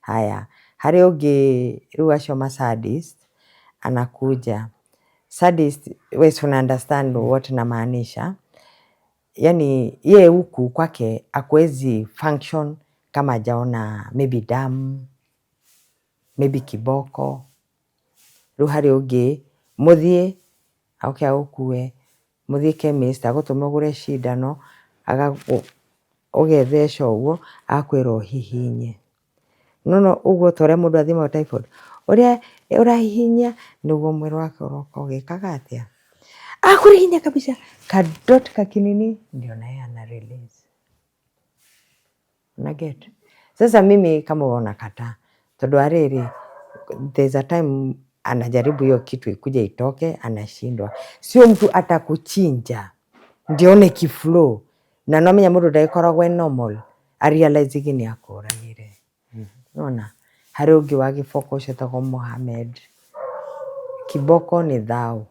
Haya, harĩ ũngĩ rĩu acio ma sadist anakuja. Sadist, we si una understand what namaanisha. Yani ye huku kwake hakuwezi function kama hajaona maybe damu, maybe kiboko. Rĩu harĩ ũngĩ mũthiĩ oke agũkue, mũthiĩ chemist agũtũme ũgũre cindano, ũgetheca ũguo akwĩra ũhihinye. Nĩwona ũguo ta ũrĩa mũndũ athimagwo typhoid, ũrĩa ũrahihinya nĩguo mwĩrĩ wake ũroka ũgĩkaga atĩa, akũhihinya kabisa kadot kakinini ndio naye ana release. Una get? Sasa mimi kama wewe unakataa, tondũ wa rĩrĩ, there's a time anajaribu hiyo kitu ikuje itoke, anashindwa. Sio mtu atakuchinja ndio one kiflow na no menya mũndũ ndagĩkoragwo e normal arealize nĩ akũragire. Nĩwona? Harĩ ũngĩ wa gĩboko ũcio etagwo Mohamed. Kiboko nĩ thao.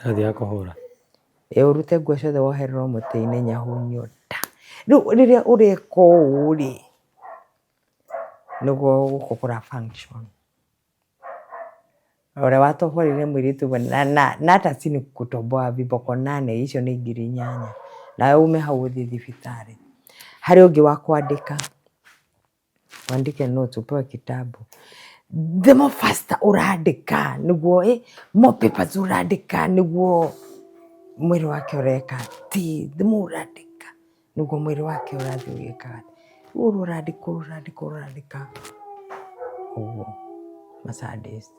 Athiĩ akũhũra. Ĩ ũrute nguo ciothe wohererwo mũtĩ-inĩ nyahunyo ta. Rĩu rĩrĩa ũreka ũũ rĩ, nĩguo gũkũ kũra function. Ũrĩa watoborire mũirĩtu ũmwe na hata si ni kutoboa viboko 8, icio nĩ 8,000. Nawe ume hau ũthiĩ thibitarĩ. Harĩ ũngĩ wa kwandĩka, wandike notes upewe kitabu. The more faster ũrandĩka nĩguo more papers ũrandĩka nĩguo mwĩrĩ wake ũreka ti, the more ũrandĩka nĩguo mwĩrĩ wake ũrathiĩ ũgĩkaga. Rĩu ũrĩa ũrandĩka ũrandĩka ũrandĩka ũguo ma sadist.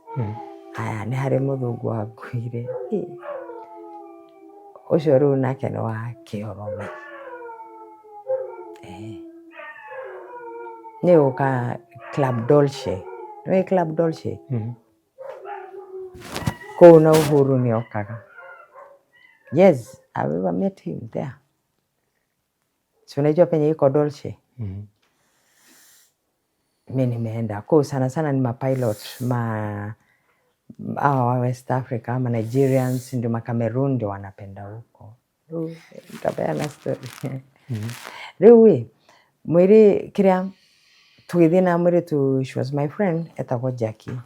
Haya, nĩ harĩ mũthũngũ wanguire. Ũcio rĩu nake nĩ wa kĩorome. Nĩ ũka Club Dolce. Nĩũĩ Club Dolce? Kũu na Uhuru nĩ okaga. Yes, I've ever met him there. Si unajua penye iko Dolce? Mi nimeenda kuu sana sana ni mapilot ma hawa wa West Africa ama Nigerians ndio ma Cameroon ndio wanapenda huko. Rĩu nitapeana story. Rĩu ĩ mwĩrĩ kĩrĩa tũgĩthiĩ na mũirĩtu, she was my friend, etagwo Jackie.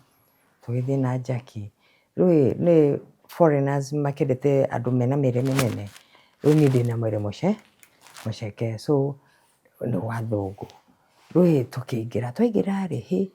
Tũgĩthiĩ na Jackie. Rĩu ĩ nĩ foreigners makĩendete andũ mena mĩĩrĩ mĩnene. Rĩu niĩ ndĩna mwĩrĩ mũceke so nĩ wathũngũ. Rĩu ĩ tũkĩingĩra, twaingĩra rĩ, hĩ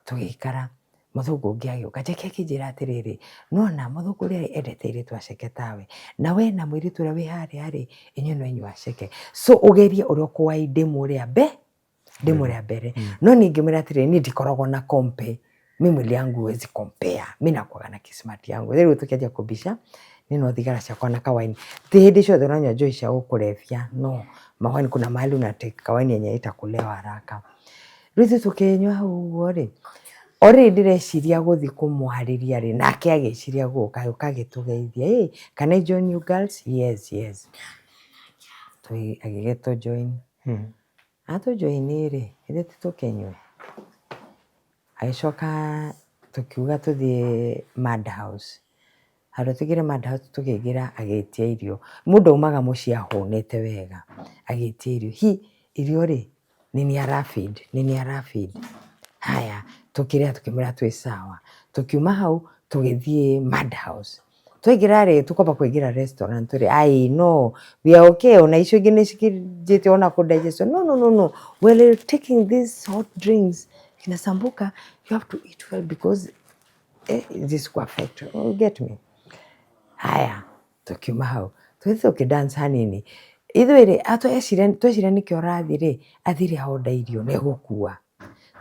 tũgĩikara, mũthũngũ ũngĩ agĩũka. Jackie akĩnjĩra atĩrĩrĩ, nĩwona mũthũngũ ũrĩa endete airĩtu aceke tawe, na we na mũirĩtu ũrĩa wĩ harĩa rĩ, inyuĩ no inyuĩ aceke. So ũgerie ũrĩa ũkũwai ndĩmũ rĩa mbere. No niĩ ngĩmwĩra atĩrĩrĩ, niĩ ndikoragwo na compare. Mi mwili yangu huwezi compare. Mi nakuaga na kismati yangu. Rĩu tũkĩanjia kũmbica, niĩ no thigara ciakwa na kawaini. Ti hĩndĩ ciothe ũranyua njohi cia gũkũrebia, no mawaini kuna mahali una take kawaini yenye itakulewa haraka. Rĩu ithuĩ tũkĩnyua hau ũguo rĩ, o rĩrĩ ndĩreciria gũthiĩ kũmwarĩria rĩ, nake agĩciria gũka, agĩũka agĩtũgeithia, "Hey, can I join you girls?" "Yes, yes." Agĩgĩtũ join. Atũ join rĩ, ithuĩ ti tũkĩnyue. Agĩcoka tũkiuga tũthiĩ Madhouse. Handũ tũingĩre Madhouse tũkĩingĩra agĩtia irio. Mũndũ aumaga mũciĩ ahũnĩte wega, agĩtia irio. Hi, irio rĩ, nĩ arafeed, nĩ arafeed. Haya, tũkĩrĩa tũkĩmwĩra twĩ sawa. Tũkiuma hau tũgĩthiĩ Madhouse. Twaingĩra rĩ, tũkwamba kũingĩra restaurant rĩ, ai no, we are okay, ona icio ingĩ nĩ cikĩnjĩtie ona kũ digest. No, no, no, no, we are taking these hot drinks. Kina sambuka, you have to eat well because this will affect you. You get me? Haya, tukiuma hau tũgĩthiĩ tũkĩdance hanini. Ithuĩ rĩ, tweciria nĩkĩo ũrathiĩ rĩ, athire order irio nĩ egũkua.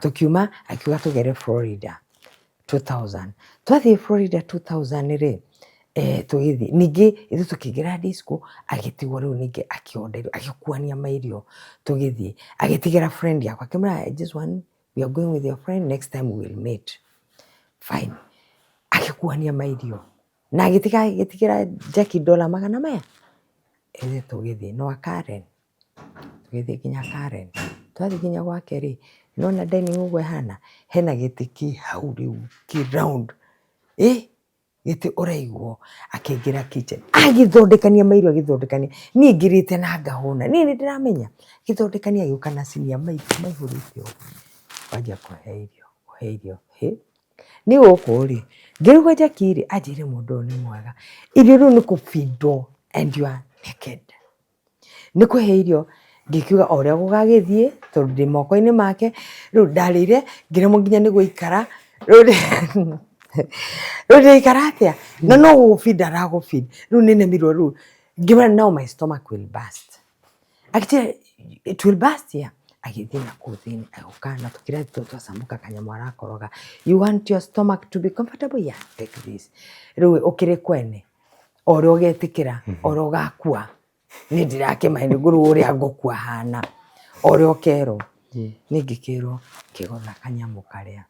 Tũkiuma akiuga tũgere Florida 2000. Twathiĩ Florida 2000 rĩ, tũgĩthiĩ ningĩ ithuĩ tũkĩingĩra disco, agĩtigwo rĩu ningĩ akĩorder irio, agĩkuania mairio. Tũgĩthiĩ agĩtigĩra friend yakwa, akĩmwĩra, "I just want, we are going with your friend, next time we will meet." Fine. Agĩkuania mairio na agĩtiga agĩtigĩra Jackie dola magana maya. Ithuĩ tũgĩthiĩ no Karen, tũgĩthiĩ nginya Karen. Twathiĩ nginya gwake rĩ, nĩwona dining ũguo ĩhana, hena gĩtĩ kĩ hau rĩu kĩ round, ĩ gĩtĩ ũraigwo. Akĩingĩra kitchen agĩthondekania mairio, agĩthondekania. Niĩ ngĩrĩte na ngahũna, niĩ nĩ ndĩramenya. Agĩthondekania agĩũka na cinia mairio maihũrĩte ũguo. Wanjia kũhe irio, kũhe irio. Hĩ, niĩ gũkũ rĩ, ngĩrugwo Jackie rĩ, anjĩrire mũndũ ũyũ nĩ mwega. Irio rĩu nĩ kũbindwo and you are naked. Nĩ kũhe irio, ngĩkiuga o ũrĩa gũgagĩthiĩ tondũ ndĩ moko-inĩ make, rĩu ndarĩire ngĩremwo nginya nĩ gũikara, rĩu ndĩraikara atĩa? Na no gũgũbinda aragũbinda, rĩu nĩ nemirwo rĩu, ngĩmwĩra now my stomach will burst. Akĩnjĩra it will burst yeah. Agĩthiĩ na kũu thĩinĩ agĩũka na tũkĩrathi tũu twacamũka kanyamũ arakoroga. You want your stomach to be comfortable? Yeah, take this. Rĩu ũkĩrĩ kwene, o ũrĩa ũgetĩkĩra, o ũrĩa ũgakua, niĩ ndirakĩmanya nĩ ngũrwo ũrĩa ngũkua hana, o ũrĩa ũkerwo. Niĩ ngĩkĩrwo ngĩgũtha kanyamũ karĩa,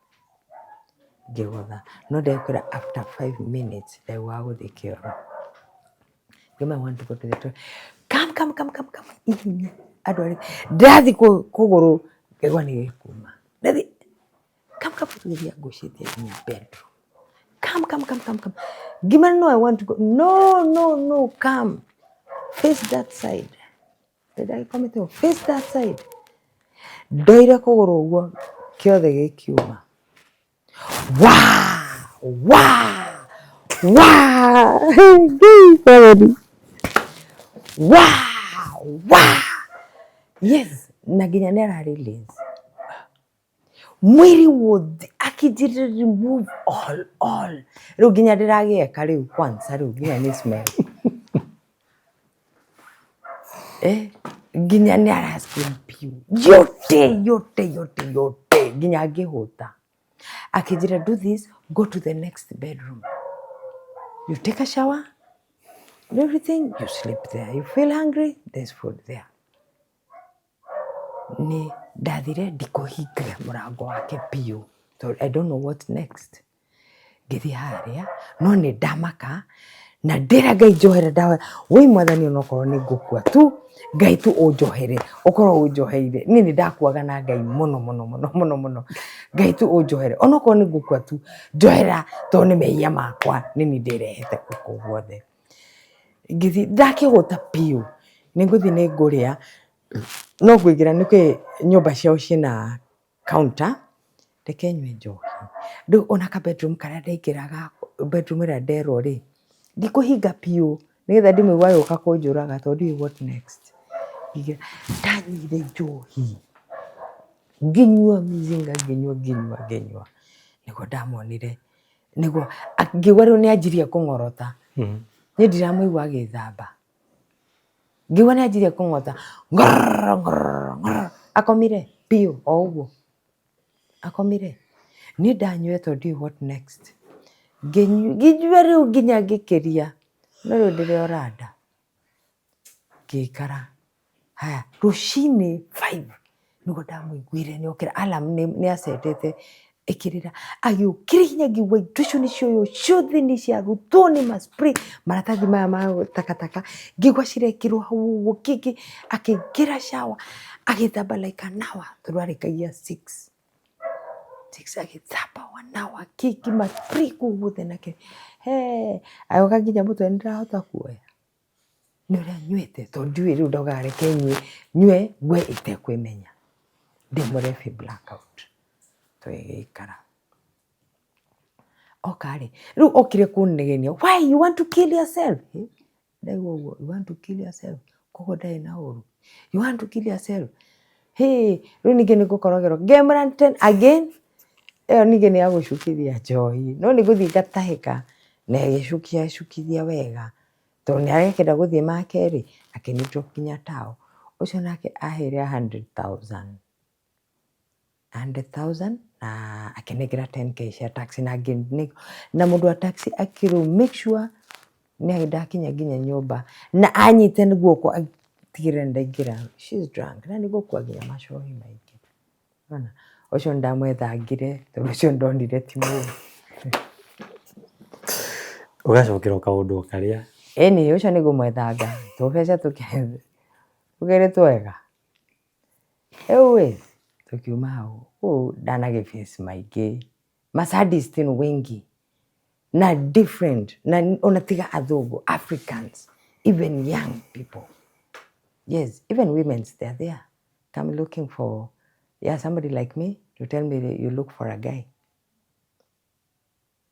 ngĩgũtha. No ndĩrakwĩra after 5 minutes ndaiguaga gũthiĩ kĩoro. Ngĩmwĩra I want to go to the toilet. Come, come, come, come, come. Ihenya andũ arĩa ndĩrathiĩ kũgũrũ ngaigua nĩ gĩkuma. Ndathiĩ come, come, tũgĩthiĩ angucĩtie nginya bedroom. Come, come, come, come, come. Ngĩmwĩra no, I want to go. No, no, no, come. Face that side. Ndagĩkomete ũguo, face that side. Ndoire kũgũrũ ũguo kĩothe gĩkiuma. Wa! Wa! Wa! Ngai Wa! Wa! Yes, na nginya nĩ ara release. Mwĩrĩ wothe akĩnjĩrĩra remove all all. Rĩu nginya ndĩragĩeka rĩu kwanza rĩu nginya nĩ smell. Eh, nginya nĩ ara piũ yote yote yote yote nginya ngĩhũta. Akĩnjĩra do this, go to the next bedroom. You take a shower, everything, you sleep there. You feel hungry, there's food there. Nĩ ndathire ndikũhinga mũrango wake biũ tondũ I don't know what next. Ngĩthiĩ harĩa no nĩ ndamaka na ndĩra Ngai njohere ndahoya woi mwathani onokorwo nĩ ngũkua tu Ngai tu ũnjohere ũkorwo ũnjoheire. Niĩ nĩ ndakuaga na Ngai mũno mũno mũno mũno mũno. Ngai tu ũnjohere onokorwo nĩ ngũkua tu njohera tondũ nĩ mehia makwa nĩ niĩ ndĩrehete gũkũ guothe. Ngĩthiĩ ndakĩhũta biũ nĩ ngũthiĩ nĩ ngũrĩa no ngũingĩra nĩkĩ nyũmba ciao ciĩna counter reke nyue njohi. Rĩu ona ka bedroom karĩa ndaingĩraga bedroom ĩrĩa nderwo rĩ, ndikũhinga biũ nĩgetha ndĩmũigue agĩũka kũnjũraga tondũ ndiũĩ what next. Ndanyuire njohi, ngĩnyua mĩzinga ngĩnyua ngĩnyua ngĩnyua, nĩguo ndamuonire, nĩguo ngĩigua rĩu nĩ anjirie kũng'orota. Niĩ ndiramũigua agĩthamba. Ngĩigua nĩ anjirie kũng'ota ngororo ngororo ngororo, akomire biũ o ũguo, akomire. Niĩ ndanyuire tondũ ndiũĩ what next. Ngĩnyua rĩu nginya ngĩkĩria, no rĩu ndĩrĩ o randa. Ngĩikara, haya rũcinĩ 5 nĩguo ndamũiguire nĩ okĩra, alarm nĩ acendete ĩkĩrĩra, agĩũkĩra ihenya ngĩigua indo icio nĩ cioywo ciothe nĩ ciarutwo nĩ ma spray, maratathi maya ma takataka, ngĩigua cirekĩrwo hau ũguo kĩngĩ, akĩingĩra shower agĩthamba like an hour tondũ arĩkagia 6. 6 agĩthamba one hour kĩngĩ ma spray kũu guothe na kĩ, he agĩũka nginya mũtwe nĩ ndĩrahota kuoya. Nĩ ũrĩa nyuĩte tondũ ndiũĩ rĩu ndaugaga reke nyue, nyue ngue itekwĩmenya. Ndĩ mũrebi blackout tũgĩgĩikara. Oka rĩ, rĩu okire kũnegenia why you want to kill yourself? Ndaigua ũguo you want to kill yourself? Koguo ndarĩ na ũru. You want to kill yourself? Hĩ, rĩu ningĩ nĩ ngũkorogerwo. Ngĩmwĩra again ĩyo ningĩ nĩ ya gũcukithia njohi. No nĩ ngũthiĩ ngatahĩka na ĩgĩcukia cukithia wega. Tondũ nĩ arekenda gũthiĩ ma kerĩ, akĩnyitwo nginya tao. Ũcio nake aheire 100,000. 100,000 na akĩnengera 10K cia taxi na na mũndũ wa taxi akĩrwo make sure nĩ ndakinya nginya nyũmba na anyite guoko atigĩrĩre nĩ ndaingĩra. She's drunk na nĩ gũkua nginya macohi maingĩ. Nĩwona? Ũcio nĩ ndamwethangire tondũ ũcio ndonire ti mũũru. Ũgacokera o kaũndũ o karĩa. Ĩni ũcio nĩ ngũmwethanga tũbeca tũkĩrĩ twega. Rĩu ĩ tũkiuma hau kũu ndanagĩ face maingĩ. Ma sadist nĩ wengi na different na ona tiga athũngũ Africans even young people. Yes, even women they are there come looking for Yeah, somebody like me to tell me that you look for a guy.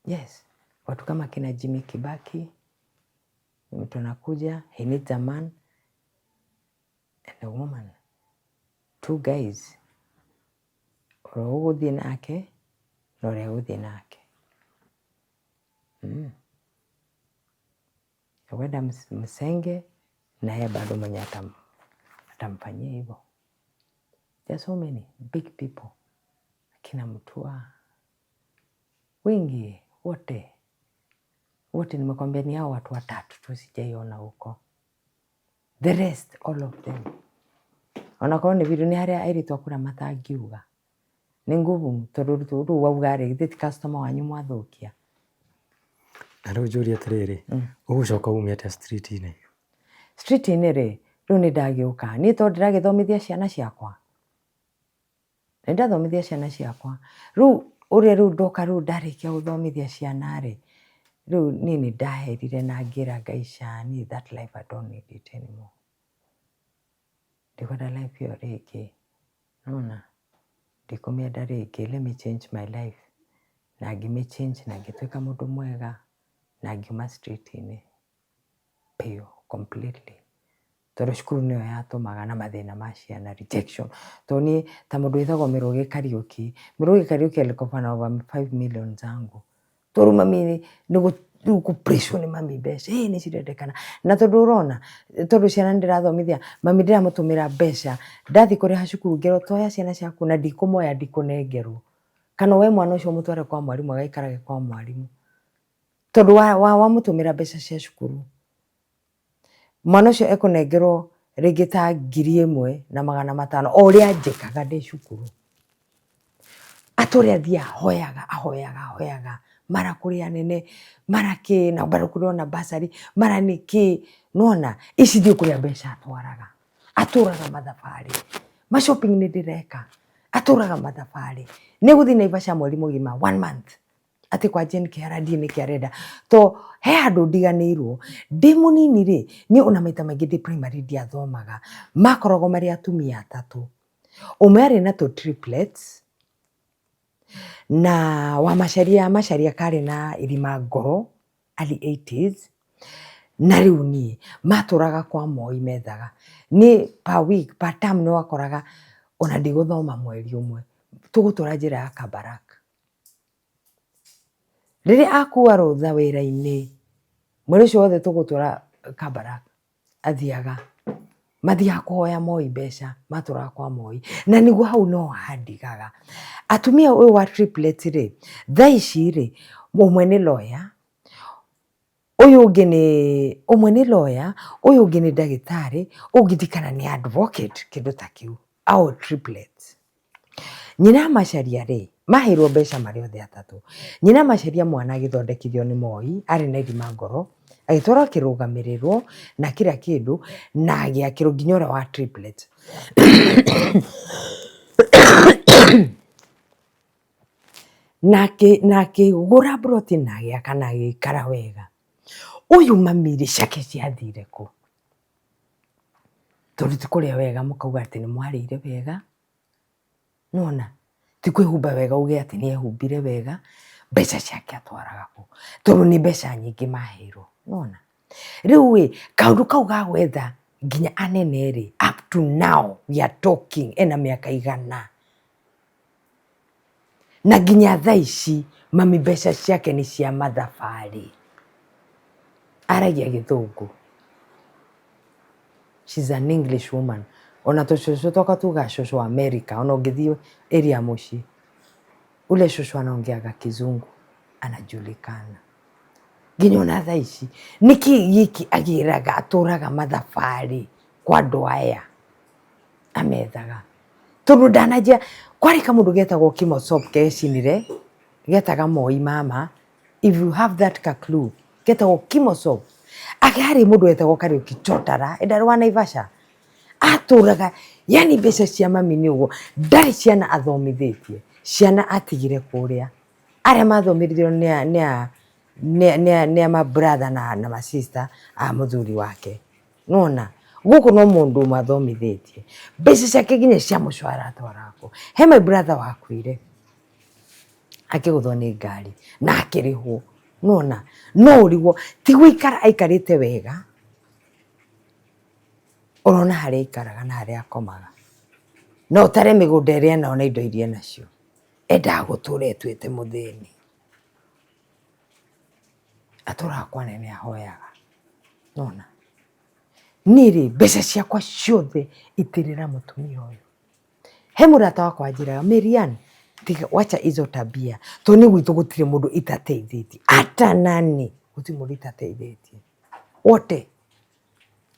Yes, watu kama kina Jimmy Kibaki, mtu anakuja, he needs a man and a woman, two guys, ũrĩa ũgũthiĩ nake na ũrĩa ũgũthiĩ nake. Wenda msenge na yeye bado mwenye atamfanyia hivyo. There are so many big people, akina Mutua wengi wote wote, nimekwambia ni hao watu watatu tu sijaiona huko, the rest all of them onakorwo nĩ biũ nĩ harĩa airĩtu akũrĩa matangiuga nĩ nguvu tondũ rĩu wauga rĩ githĩ ti customer wanyu mwathũkia. Na rĩu njũrie atĩrĩrĩ, ũgũcoka ume atĩa street-inĩ? Street-inĩ rĩ, rĩu nĩ ndagĩũka niĩ tondũ ndĩragĩthomithia ciana ciakwa, nĩ ndathomithia ciana ciakwa rĩu ũrĩa rĩu ndoka rĩu ndarĩkia gũthomithia ciana rĩ, rĩu niĩ nĩ ndaherire na ngĩra Ngai ca niĩ that life I don't need it anymore, ndikwenda life ĩyo rĩngĩ, nĩwona, ndikũmĩenda rĩngĩ, let me change my life, na ngĩmĩ change na ngĩtuĩka mũndũ mwega na ngiuma street-inĩ biũ completely, tondũ cukuru nĩyo yatũmaga na mathĩna ma ciana rejection, tondũ niĩ ta mũndũ wĩtagwo Mĩrũgĩ Kariũki, Mĩrũgĩ Kariũki alikufa na over 5 million zangu, tondũ mami nĩ rĩu kũ pressure nĩ mami mbeca ĩ nĩ cirendekana, na tondũ ũrona tondũ ciana nĩ ndĩrathomithia mami ndĩramũtũmĩra mbeca, ndathiĩ kũrĩha cukuru ngerwo toya ciana ciaku na ndikũmoya ndikũnengerwo, kana woe mwana ũcio ũmũtware kwa mwarimũ agaikarage kwa mwarimũ, tondũ wamũtũmĩra mbeca cia cukuru, mwana ũcio ekũnengerwo rĩngĩ ta 1500 o ũrĩa njĩkaga ndĩ cukuru, atũre athiĩ ahoyaga ahoyaga ahoyaga mara kũrĩ anene mara kĩ na bado kũrĩ ona bursary mara nĩ kĩ, nĩwona ici ndiũĩ kũrĩa mbeca atwaraga, atũraga mathabarĩ, ma shopping nĩ ndĩreka, atũraga mathabarĩ, nĩ egũthiĩ Naivasha mweri mũgima one month, atĩ kwa Jane Kĩhara ndiũĩ nĩkĩ arenda, to he handũ ndiganĩirwo, ndĩ mũnini rĩ, niĩ ona maita maingĩ ndĩ primary ndiathomaga, makoragwo marĩ atumia atatũ, ũmwe arĩ na tũ triplets, na wa Macharia Macharia karĩ na irima ngoro early 80s, na rĩu niĩ matũraga kwa Moi methaga, niĩ per week per term nĩ wakoraga ona ndigũthoma mweri ũmwe, tũgũtũra njĩra ya Kabarak. Rĩrĩa akua rũtha wĩra-inĩ, mweri ũcio wothe tũgũtũra Kabarak, athiaga, mathiaga kũhoya Moi mbeca, matũraga kwa Moi, na nĩguo hau no handigaga. Atumia ũyũ wa triplets rĩ, thaa ici rĩ, ũmwe nĩ lawyer, ũyũ ũngĩ nĩ, ũmwe nĩ lawyer, ũyũ ũngĩ nĩ ndagĩtarĩ, ũyũ ũngĩ ndiũĩ kana nĩ advocate, kĩndũ ta kĩu, ao triplets. Nyina Macharia rĩ, maheirwo mbeca marĩ othe atatũ. Nyina Macharia mwana agĩthondekithio nĩ Moi, arĩ na irima ngoro, agĩtwarwo akĩrũgamĩrĩrwo na kila kĩndũ, na agĩakĩrwo nginya ũrĩa wa triplets. Na akĩgũra mburoti na agĩaka na agĩikara wega. Ũyũ mami rĩ, ciake ciathire kũ? Tondũ ti kũrĩa wega mũkauga atĩ nĩ mwarĩire wega, nĩwona, ti kwĩhumba wega uge atĩ nĩ ehumbire wega, mbeca ciake atwaraga kũ? Tondũ nĩ mbeca nyingĩ maheirwo, nĩwona. Rĩu ĩ, kaũndũ kau ga gwetha nginya anene rĩ, up to now we are talking, ena mĩaka 100. Na nginya thaa ici mami mbeca ciake nĩ cia mathabarĩ. Aragia gĩthũngũ. She's an English woman. Ona tũcũcũ twakwa tugaga cũcũ wa America, ona ũngĩthiĩ area mũciĩ, ule cũcũ anaongeaga kizungu, anajulikana. Nginya ona thaa ici, nĩkĩ gĩkĩ agĩraga atũraga mathabarĩ kwa andũ aya amethaga, tondũ ndananjia, kwarĩ kamũndũ getagwo Kimosop kecinire, getaga Moi mama, if you have that ka clue, getagwo Kimosop. Harĩ mũndũ wetagwo Kariũki Chotara, ndarĩ wa Naivasha, atũraga, yani mbeca cia mami nĩ ũguo, ndarĩ ciana athomithĩtie, ciana atigire kũrĩa, arĩa mathomithirio nĩ a ma brother na ma sister a mũthuri wake, nĩwona, Gũkũ no mũndũ ũmwe athomithĩtie. Mbeca ciake nginya cia mũcwara atwaraga kũ. He my brother wakuire akĩgũthwo nĩ ngari na akĩrĩhwo. Nĩwona? No ũrigwo ti gũikara aikarĩte wega, ũrona harĩa aikaraga na harĩa akomaga. No ũtare mĩgũnda ĩrĩa enayo na indo iria enacio. Endaga gũtũra etuĩte mũthĩni. Atũraga kwa nene ahoyaga. Nĩwona? Niĩ rĩ, mbeca ciakwa ciothe itĩrĩra mũtumia ũyũ. He mũrata wakwa anjĩraga, Maryanne, tiga wacha hizo tabia. Tondũ niĩ gwitũ gũtirĩ mũndũ itateithĩtie. Hata nani, gũtirĩ mũndũ itateithĩtie. Wote,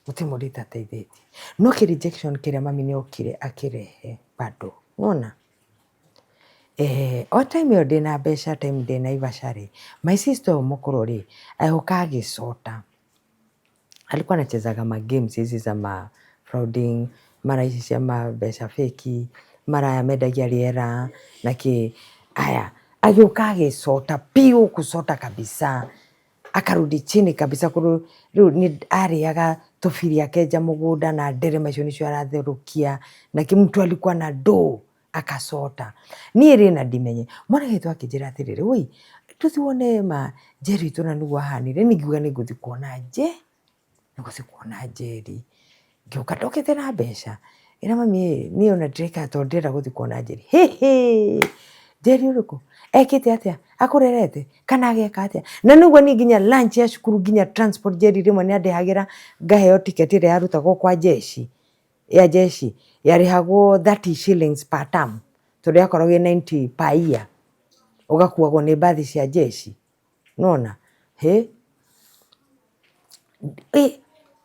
gũtirĩ mũndũ itateithĩtie. No kĩ rejection kĩrĩa mami nĩ okire akĩrehe bado. Nĩwona? O time ĩyo ndĩna mbeca time ndĩ Naivasha rĩ, my sister ũyũ mũkũrũ rĩ, agĩũka agĩcota. Alikuwa anachezaga ma games hizi za ma frauding, mara ici cia ma mbeca fake, mara aya mendagia rĩera na kĩ. Aya, agĩũka agĩcota biũ kũcota kabisa, akarudi chini kabisa kũrũ rĩu nĩ arĩaga tũbiri akenja mũgũnda na nderema icio nĩcio aratherũkia na kĩ mtu alikuwa na ndoo akacota. Niĩ rĩ na ndimenye, mwana witũ akĩnjĩra atĩrĩrĩ, woi tũthiĩ wone ma Njeri witũ na nĩguo ahanire, niĩ ngiuga nĩ ngũthiĩ kuona Nje, nĩ ngũthiĩ kuona Njeri. Ngĩũka ndokĩte na mbeca, ngĩra mami ĩ, niĩ ona ndĩreka tondũ ndĩrenda gũthiĩ kuona Njeri. Hĩhĩ, Njeri ũrĩkũ? Ekĩte atĩa? Akũrerete? Kana ageka atĩa? Na nĩguo niĩ nginya lunch ya cukuru nginya transport Njeri rĩmwe nĩ andĩhagĩra ngaheo ticket ĩrĩa yarutagwo kwa jeshi. Ya jeshi yarĩhagwo 30 shillings per term tondũ yakoragwo ĩ 90 per year ũgakuagwo nĩ mbathi cia jeshi nĩwona hĩ ĩ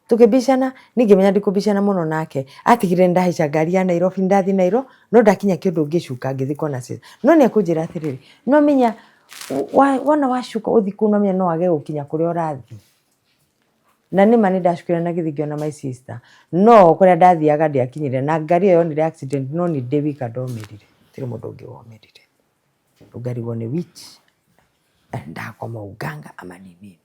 tũkĩbicana niĩ ngĩmenya ndikũbicana mũno nake atigire nĩndahaica ngari ya Nairobi nĩndathiĩ Nairobi no ndakinya kĩũndũ ngĩcuka ngĩthiĩ kuona sister no nĩ ekũnjĩra atĩrĩrĩ nĩwamenya wona wacuka ũthiĩ kũu nĩwamenya no wage gũkinya kũrĩa ũrathiĩ. Na nĩma nĩ ndacukire na ngĩthiĩ ngĩona my sister no kũrĩa ndathiaga ndiakinyire na ngari ĩyo yonire accident no niĩ ndĩ wika ndomĩrire gũtirĩ mũndũ ũngĩ womĩrire. Rĩu ngarigwo nĩ which ndakoma uganga ama ni nini.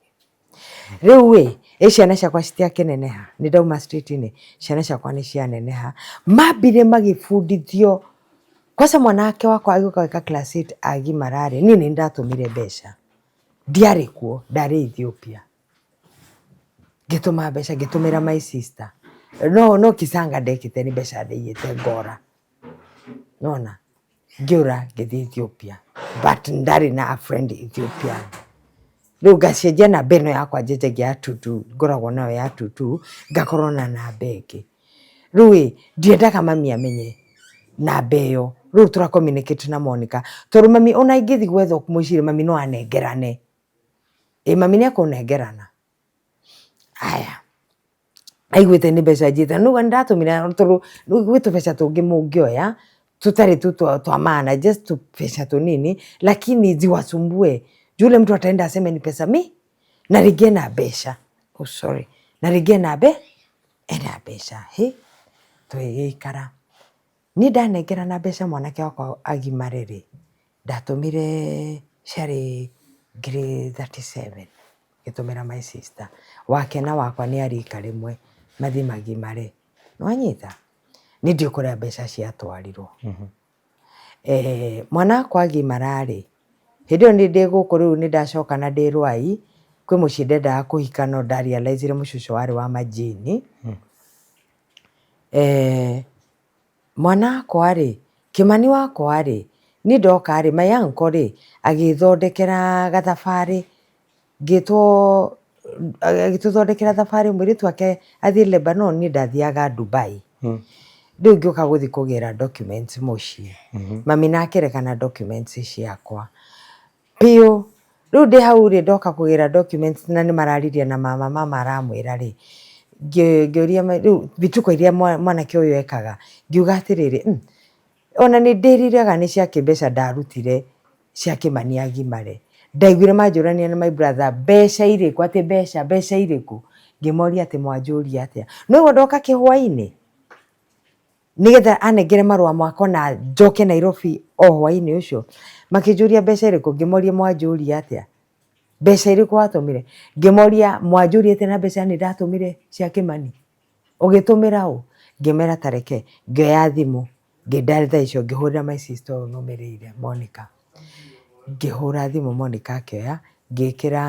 Rĩu ĩ, ĩ ciana ciakwa citiakĩneneha nĩ ndauma street inĩ ciana ciakwa nĩ cianeneha mambire magĩbundithio kwanza mwanake wakwa agĩũka gwĩka class 8 agimara rĩ niĩ nĩ ndatũmire mbeca. Ndiarĩ kuo, ndarĩ Ethiopia. Ngĩtũma mbeca, ngĩtũmĩra my sister. No no kisanga ndekĩte nĩ mbeca ndaiyĩte ngora. Nĩwona? Ngĩũra ngĩthiĩ Ethiopia but ndarĩ na a friend Ethiopia. Rĩu ngacenjia namba ĩno yakwa njenjagia ya two two ngoragwo nayo ya two two, ngakorwo na namba ĩngĩ. Rĩu ĩ, ndiendaga mami amenye namba ĩyo, rĩu tũra communicate na Monica, tondũ mami ona ingĩthiĩ gwetha mũciĩ rĩ, mami no anengerane, ĩ mami nĩ ekũnengerana. Haya, aiguĩte nĩ mbeca njĩte, nĩ ũguo nĩ ndatũmire tondũ gwĩ tũbeca tũngĩ mũngĩoya tũtarĩ tu twa maana just tũbeca tũnini lakini ziwasumbue, juu ule mtu ataenda aseme ni pesa mi na rĩngĩ ena mbeca, oh sorry, na rĩngĩ ena mbe ena mbeca hĩ, tũgĩgĩikara. Niĩ ndanengerana mbeca mwanake wakwa agimare rĩ, ndatũmire ciarĩ ngiri 37 ngĩtũmĩra my sister, wake na wakwa nĩ a rika rĩmwe mathiĩ magimare, nĩwanyita? Niĩ ndiũĩ kũrĩa mbeca ciatwarirwo. Mwana wakwa agimara rĩ, hĩndĩ ĩyo niĩ ndĩ gũkũ rĩu nĩ ndacoka na ndĩ Rwai, kwĩ mũciĩ ndendaga kũhika no nda realize ire mũciĩ ũcio warĩ wa majini. Mwana wakwa rĩ, Kĩmani wakwa rĩ, niĩ ndoka rĩ, my uncle rĩ, agĩthondekera gathabarĩ, ngĩtwo, agĩtũthondekera thabarĩ mũirĩtu wake athiĩ Lebanon, niĩ ndathiaga Dubai. Rĩu ngĩũka gũthiĩ kũgĩra documents mũciĩ, mami nake rekana documents ciakwa. Biũ. Rĩu ndĩ hau rĩ, ndoka kũgĩra documents na nĩ mararirie na mama, mama aramwĩra rĩ, ngĩũria rĩu vituko iria mwanake ũyũ ekaga, ngiuga atĩrĩrĩ, ona nĩ ndĩriraga nĩ cia kĩ mbeca ndarutire cia Kĩmani agimare. Ndaiguire manjũrania na my brother mbeca irĩkũ, atĩ mbeca, mbeca irĩkũ? Ngĩmoria atĩ mwanjũria atĩa. No ũguo ndoka kĩhwainĩ, nĩgetha anengere marũa makwa na njoke Nairobi o hwainĩ ũcio, makĩnjũria mbeca irĩkũ, ngĩmoria mwanjũria atĩa, mbeca irĩkũ watũmire, ngĩmoria mwanjũria atĩa na mbeca nĩ ndatũmire cia Kĩmani. Ũgĩtũmĩra ũ? Ngĩmera ta reke. Ngĩoya thimũ, ngĩ dial thaa icio ngĩhũrĩra my sister ũyũ nũmĩrĩire Monica. Ngĩhũra thimũ Monica akĩoya, ngĩkĩra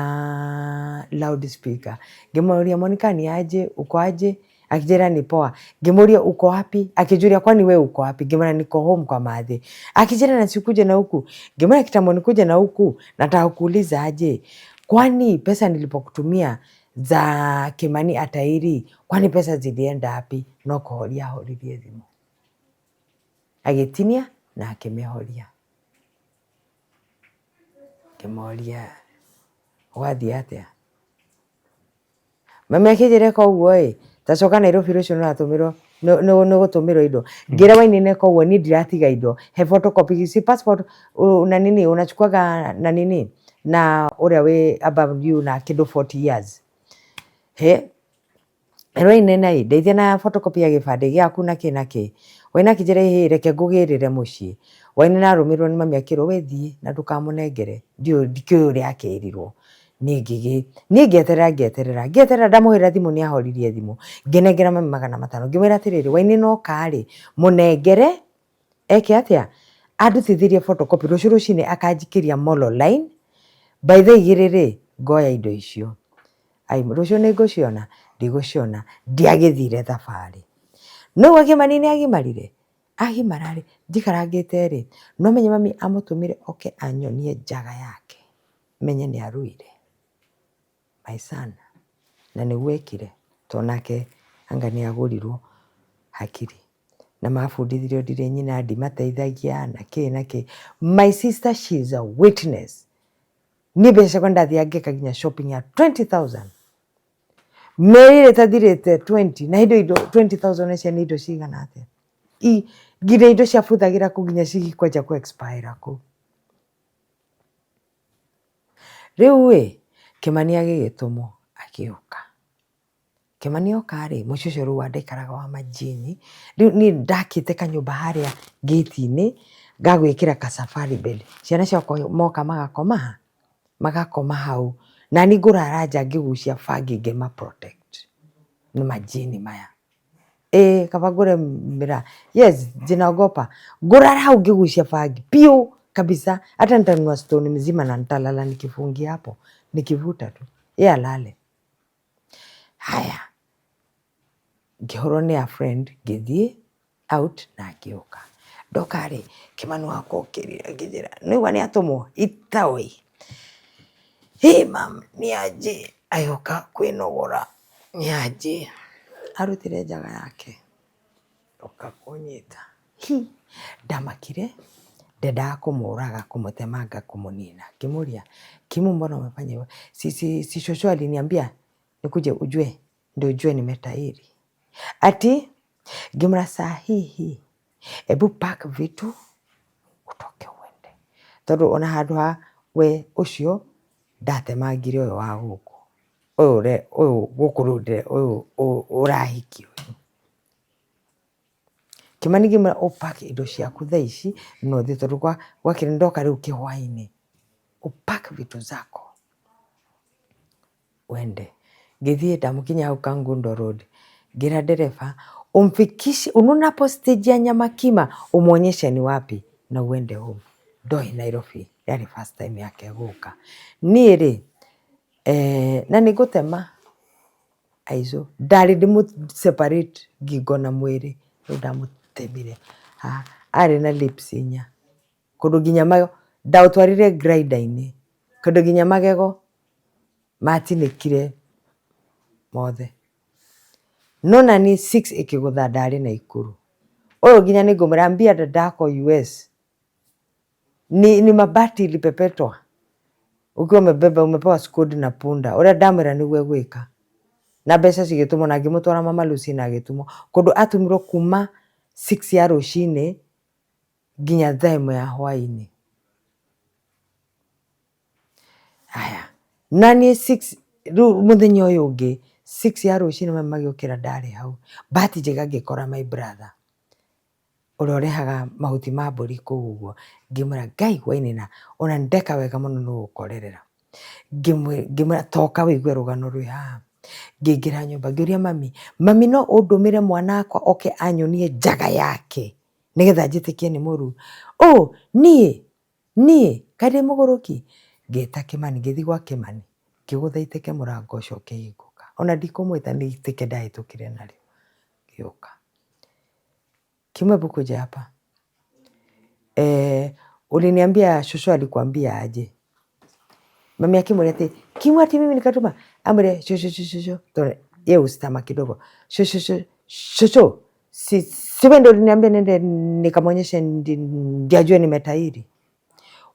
loud speaker. Ngĩmũria Monica ni aje, uko aje? Akĩnjĩra ni poa. Ngĩmũria uko wapi? Akĩnjũria kwani we uko wapi? Ngĩmwĩra niko home kwa mathe. Akĩnjĩra na sikuje na huku. Ngĩmwĩra kitambo nikuje na huku, nataka kuuliza aje. Kwani pesa nilipokutumia za Kimani atairi, kwani pesa zilienda wapi? No kũhoria ahoririe thimũ. Agĩtinia na akĩmĩhoria. Ngĩmoria gwathiĩ atĩa? Mami akĩnjĩra ĩka ũguo ĩ, ta coka Nairobi rũciũ nĩũratũmĩrwo nĩũgũtũmĩrwo indo. Ngĩra Wainene ĩka ũguo niĩ ndiratiga indo, he photocopy si passport na nini unachukuaga na nini na ũrĩa wĩ above you na kĩndũ 40 years. He Wainene ĩ, ndeithia na photocopy ya gĩbandĩ gĩaku na kĩ na kĩ. Waina akĩnjĩra ĩhĩ reke ngũgĩrĩre mũciĩ. Wainene arũmĩrĩrwo nĩ mami akĩrwo we thiĩ na ndũkamũnengere. Ndiũĩ ndikĩũĩ ũrĩa akĩrirwo. Niĩ ngĩgĩ niĩ ngĩeterera ngĩeterera ngĩeterera ndamũhũrĩra thimũ nĩ ahoririe thimũ. Ngĩnengera mami 500 ngĩmwĩra atĩrĩrĩ Wainene oka rĩ, mũnengere eke atĩa? Andutithĩrie photocopy rũciũ rũcinĩ akanjikĩria Molo line by thaa 2 rĩ, ngoya indo icio. Ai rũciũ nĩ ngũciona? Ndigũciona. Ndiagĩthire thabarĩ. No ũguo Kĩmani nĩ agimarire? Agimara rĩ, njikarangĩte rĩ, no menye mami amũtũmire oke anyonie njaga yake menye nĩ aruire. My son. Na nĩguo ekire tondũ nake anga nĩ agũrirwo hakiri. Na mabundithirio ndirĩ nyina ndimateithagia na kĩ na kĩ. My sister she is a witness. Niĩ mbeca ciakwa ndathiaga ngeka nginya shopping ya 20,000. Mĩeri ĩrĩa ĩtathirĩte 20 na hĩndĩ ĩyo indo 20,000 cia nĩ indo cigana atĩa. Nginya indo ciabuthagĩra kũu nginya cigĩkwanjia kũ expire kũu. Rĩu ĩ, Kĩmani agĩgĩtũmwo agĩũka. Kĩmani oka rĩ, mũciĩ ũcio rĩu ndaikaraga wa majini, rĩu niĩ ndakĩte kanyũmba harĩa ngĩti-inĩ, ngagwĩkĩra ka safari bed, ciana ciakwa moka magakoma ha? Magakoma hau, nani ngũrara nja ngĩgucia bangi ngĩma protect nĩ majini maya. Ĩĩ kaba ngũre mĩraa, yes ninaogopa, ngũrara hau ngĩgucia bangi biũ kabisa, hata nitanunua stone mzima na nitalala nikifungia hapo, nikivuta tu, yeye alale. Haya, ngĩhũrwo nĩ a friend ngĩthiĩ out na ngĩũka. Ndoka rĩ, Kĩmani wakwa okĩrire akĩnjĩra nĩwaigua nĩ atũmwo itaũĩ. Hĩ mam nĩ anjĩ agĩũka kwĩnogora nĩ anjĩ. Arutire njaga yake oka kũnyita. Hi! Ndamakire ndendaga kũmũraga kũmũtemanga kũmũnina. Ngĩmũria Kimu mbona umefanya hivyo? Si, si, si shosho aliniambia nikuje ujue ndio ujue nimetairi. Ati ngĩmwĩra sahihi ebu pack vitu utoke uende. Tondũ ona handũ ha we ũcio ndatemangire ũyũ wa gũkũ ũyũ ũyũ gũkũ rĩu ũyũ ũrahikio. Kĩmani ngĩmwĩra ũ pack indo ciaku thaa ici na ũthiĩ tondũ gwakĩra nĩndoka rĩu kĩhwainĩ. Ũ pack vitu zako uende. Ngĩthiĩ ndamũkinyia hau Kangundo Road ngĩra ndereba umfikishe unaona hapo stage ya Nyamakima umwonyeshe ni wapi na uende home. Ndoĩ Nairobi yarĩ first time yake gũka. Niĩ rĩ na nĩngũtema Aico ndarĩ ndĩmũ separate ngingo na mwĩrĩ rĩu ndamũtemire haha arĩ na lips inya kũndũ nginya magego ndaũtwarire grinder -inĩ kũndũ nginya magego matinĩkire mothe. No naniĩ six ĩkĩgũtha ndarĩ Naikuru. Ũyũ nginya nĩngũmwĩra ambia dadako US ni, ni mabati ilipepetwa ukiwa umebeba umepewa squad na punda ũrĩa ndamwĩra nĩguo egwĩka na mbeca cigĩtũmwo na ngĩmũtwara mama Lucy na agĩtũmwo kũndũ atũmirwo kuma 6 ya rũcinĩ nginya thaa 1 ya hwainĩ. Haya na niĩ 6 rĩu mũthenya ũyũ ũngĩ 6 ya rũcinĩ mami magĩũkĩra ndarĩ hau bahati njega ngĩkora my brother ũrĩa ũrehaga mahuti ma mbũri kũu ũguo, ngĩmwĩra Ngai wainĩna ona nĩ ndeka wega mũno nĩ gũgũkorerera. Ngĩmwĩra toka wĩigue rũgano rwĩ haha. Ngĩingĩra nyũmba ngĩũria mami, mami no ũndũmĩre mwana wakwa oke anyonie njaga yake nĩgetha njĩtĩkie nĩ mũruu. Ũ niĩ niĩ kaĩ ndĩ mũgũrũki? Ngĩta Kĩmani, ngĩthiĩ gwa Kĩmani ngĩgũtha iteke mũrango ũcio ũkĩhingũka. Ona ndikũmwĩta nĩ iteke ndahĩtũkire narĩo ngĩũka. Kimwe hebu kuja hapa. Eh, uliniambia shosho alikuambia aje? Mami akimwira ati Kimwe ati mimi nikatuma amwire shosho shosho shosho ye usitama kidogo shosho shosho shosho si siwe ndio uliniambia nende nikamwonyeshe ndiye ajue nimetairi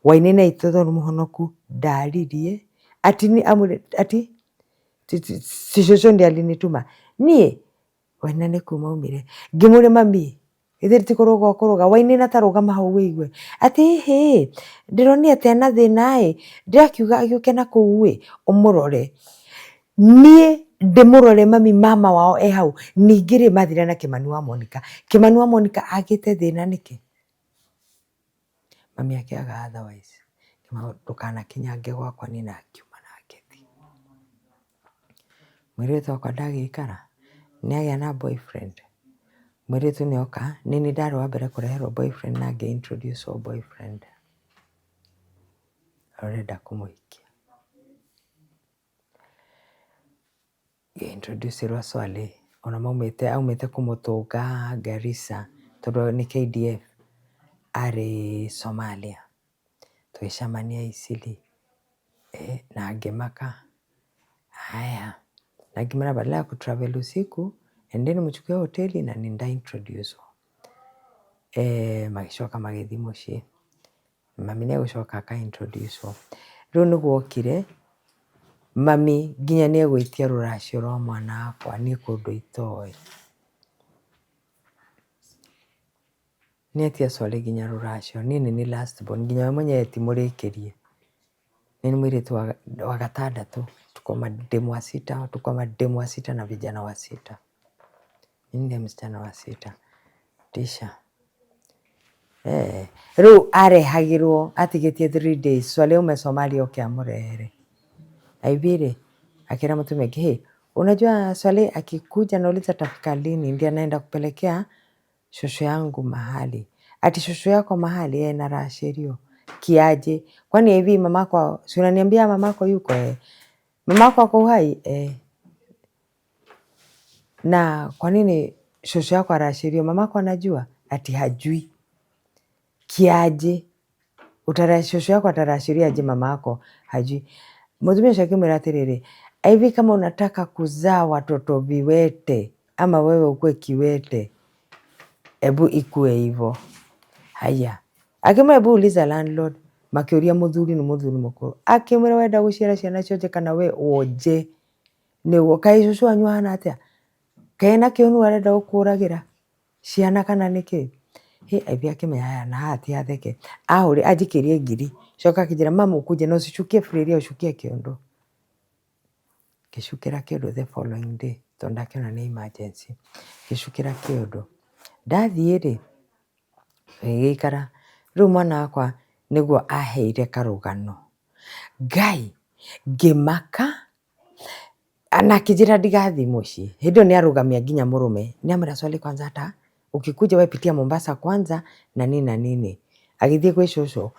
wainene itotho muhonoku ndaririe ati ni amwire ati si shosho ndiye alinituma nie Wainaina nĩ kuma aumire. Ngĩmũria mami, githĩ ti kũrũga ũkũrũga, Wainaina ta rũgama hau wĩigue. Atĩ ĩhĩ, ndĩronire ta ena thĩna ĩ, ndĩrakiuga agĩũke na kũu ĩ, ũmũrore. Niĩ ndĩmũrore mami mama wao e hau. Ningĩ rĩ mathire na Kĩmani wa Monica. Kĩmani wa Monica agĩte thĩna nĩkĩ? Mami akĩaga otherwise. Ndũkanakinyange gwakwa niĩ na ngiuma na ngĩthiĩ. Mũirĩtu wakwa ndagĩikara, nĩagĩa na boyfriend. Mũirĩtu nĩoka, nĩniĩ ndarĩ wa mbere kũreherwo boyfriend na ngĩ introduce wo boyfriend ũrenda kũmũhikia. Ngĩ introduce rwo Swale ona maumĩte aumĩte kũmũtũnga Garissa tondũ nĩ KDF arĩ Somalia. Tũgĩcemania Eastleigh na ngĩmaka, haya na ngĩmwĩra badala ya ku travel usiku endeni mchukue hoteli na nĩ nda introduce wo. Magĩcoka magĩthiĩ mũciĩ, mami nĩ egũcoka aka introduce wo. Rĩu nĩ gwokire mami nginya nĩ egwĩtia rũracio rwa mwana wakwa niĩ kũndũ itoĩ. Nĩ etia Swale nginya rũracio, niĩ nĩ niĩ last born nginya we mwenyewe ti mũrĩkĩrie. Nĩ niĩ mũirĩtu wa gatandatũ, tuko mademu wa sita, tuko mademu wa sita na vijana wa sita. Mimi ndiye msichana wa sita. Tisha. Eh, rĩu arehagĩrwo atigĩtie 3 days Swale aume Somalia oke amũrehere. Aibire akĩra mũtumia ũngĩ, hey, unajua Swale akikuja nauliza atafika lini, ndiye anaenda kupelekea shosho yangu mahali. Ati shosho yako mahali eh, narashĩrio kiaje? Kwani hivi mamako, si unaniambia mamako yuko eh? Mamako ako uhai eh? Na kwa nini shosho yako arashĩrio? Mamako anajua? Ati hajui. Kiaje? Utara shosho yako atarashiria aje mamako hajui? Mũtumia ũcio akĩmwĩra atĩrĩrĩ, hivi kama unataka kuzaa watoto viwete ama wewe ukuwe kiwete, ebu ikue hivo. Haya, akĩmwĩra ebu uliza landlord, makĩũria mũthuri nĩ mũthuri mũkũrũ, akĩmwĩra wenda gũciara ciana cionje kana we wonje nĩguo kaĩ cũcũ wanyu ahana atĩa, kaĩ ena kĩũnũ arenda gũkũragĩra ciana kana nĩkĩ? Hĩ aithĩ akĩmenya haya na haha ti hatheke, ahũrĩ anjikĩrie ngiri, coka akĩnjĩra mama ukuje na usichukie Fred uchukie kĩondo. Ngĩcukĩra kĩondo the following day tondũ ndakĩona nĩ emergency, ngĩcukĩra kĩondo. Ndathiĩ rĩ, gĩgĩikara, rĩu mwana wakwa nĩguo aheire karũgano, Ngai ngĩmaka na akĩnjĩra ndigathiĩ mũciĩ. Hĩndĩ ĩyo nĩ arũgamia nginya mũrũme, nĩ amwĩra Swale kwanza hata ukikuja wewe pitia Mombasa kwanza na nini na nini. Agĩthiĩ gwĩ cũcũ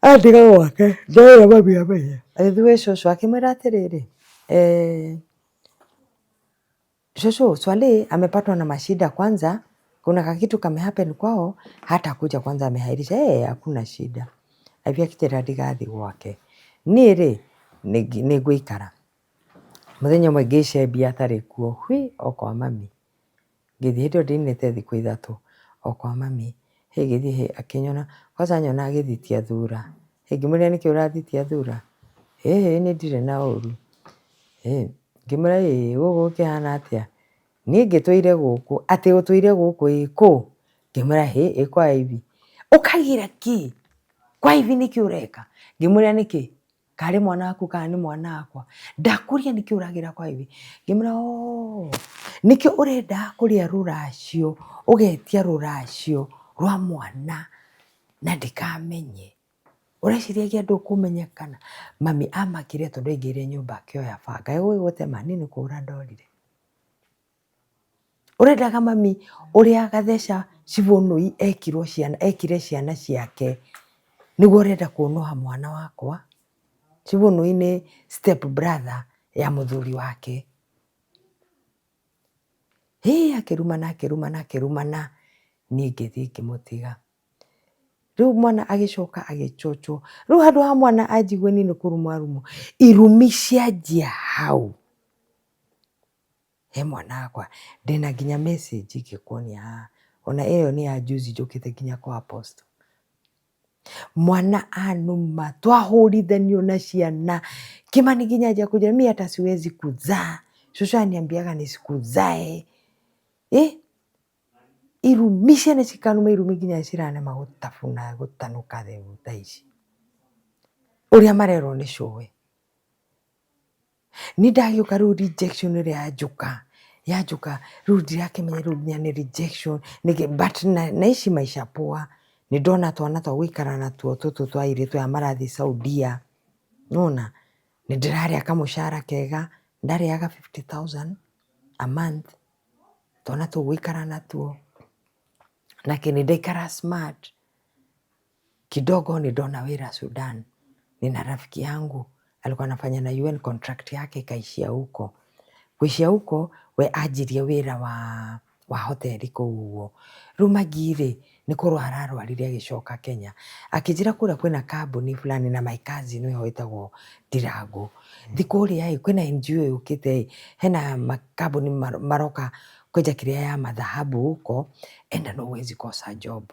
andiga gwake ndera mami amenye. Agĩthiĩ gwĩ cũcũ akĩmwĩra atĩrĩrĩ, eh, shosho Swale amepatwa na mashida kwanza, kuna kakitu kame happen kwao, hata kuja kwanza amehairisha. Eh, hakuna shida. Agĩthiĩ akĩnjĩra ndigathiĩ gwake. Niĩ rĩ nĩ ngũikara. Mũthenya ũmwe ngĩcembia atarĩ kuo, hwi o kwa mami. Ngĩthiĩ hĩndĩ ĩyo ndinĩte thikũ ithatũ o kwa mami. Hĩ ngĩthiĩ hĩ akĩnyona, kwanza anyona agĩthitia thura. Hĩ ngĩmũria nĩkĩ ũrathitia thura? Ĩhĩ niĩ ndirĩ na ũru. Hĩ ngĩmwĩra ĩ gũkũ gũkĩhana atĩa? Niĩ ngĩtũire gũkũ, atĩ ũtũire gũkũ ĩ kũ? Ngĩmwĩra hĩ ĩ kwa Ivy. Ũkagira kĩ? Kwa Ivy nĩkĩ ũreka? Ngĩmũria nĩkĩ? Karĩ mwana waku kana nĩ mwana wakwa? Ndakũria nĩkĩ ũragĩra kwa Ivy? Ngĩmwĩra oo nĩkĩo ũrenda kũrĩa rũracio, ũgetia rũracio rwa mwana na ndikamenye. Ũreciragia ndũkũmenyekana? Mami amakire tondũ aingĩrire nyũmba akĩoya banga. Egũgĩgũtema? Niĩ nĩ kũũra ndorire. Ũrendaga mami ũrĩa Gatheca Cibũnũi ekirwo ciana, ekire ciana ciake nĩguo ũrenda kũnũha mwana wakwa? Cibũnũi nĩ step brother ya mũthuri wake. Hĩ akĩrumana akĩrumana akĩrumana, niĩ ngĩthiĩ ngĩmũtiga. Rĩu mwana agĩcoka agĩcochwo. Rĩu handũ ha mwana anjigue niĩ nĩ kũrumwo arumwo, irumi cianjia hau. He mwana wakwa, ndĩna nginya message ingĩkuonia haha, ona ĩyo nĩ ya juzi njũkĩte nginya kwa apostle. Mwana anuma, twahũrithanio na ciana, Kimani nginya anjia kũnjĩra mi hata siwezi kuzaa, shosho aniambiaga nisikuzae. Eh, irumi ciana cikanuma irumi nginya ciranema gũtabuna gũtanuka rĩu thaa ici. Ũrĩa marerwo nĩ cũwe. Niĩ ndagĩũka rĩu rejection ĩrĩa yanjũka, yanjũka rĩu ndirakĩmenya rĩu nginya nĩ rejection nĩkĩ but naishi maisha poa, nĩ ndona twana twa gũikara natuo tũtũ twa airĩtu aya marathiĩ Saudia, nĩwona? Nĩ ndĩrarĩa kamũcara kega, ndarĩaga 50,000 a month, twana tũu gũikara natuo, nakĩ nĩ ndaikara smart. Kidogo nĩ ndona wĩra Sudan, nina rafiki yangu alikuwa anafanya na UN contract yake ikaishia huko. Kuishia huko we anjirie wĩra wa hoteli kũu ũguo. Rĩu Maggie rĩ, nĩ kũrwara arwarire agĩcoka Kenya. Akĩnjĩra kũrĩa kwĩna kambuni fulani na my cousin wĩho wĩtagwo Ndirangu. Thiĩ kũrĩa ĩ, kwĩna NGO yũkĩte ĩ, hena makambuni maroka kwenja kĩrĩa ya madhahabu huko, enda na huwezi kosa job.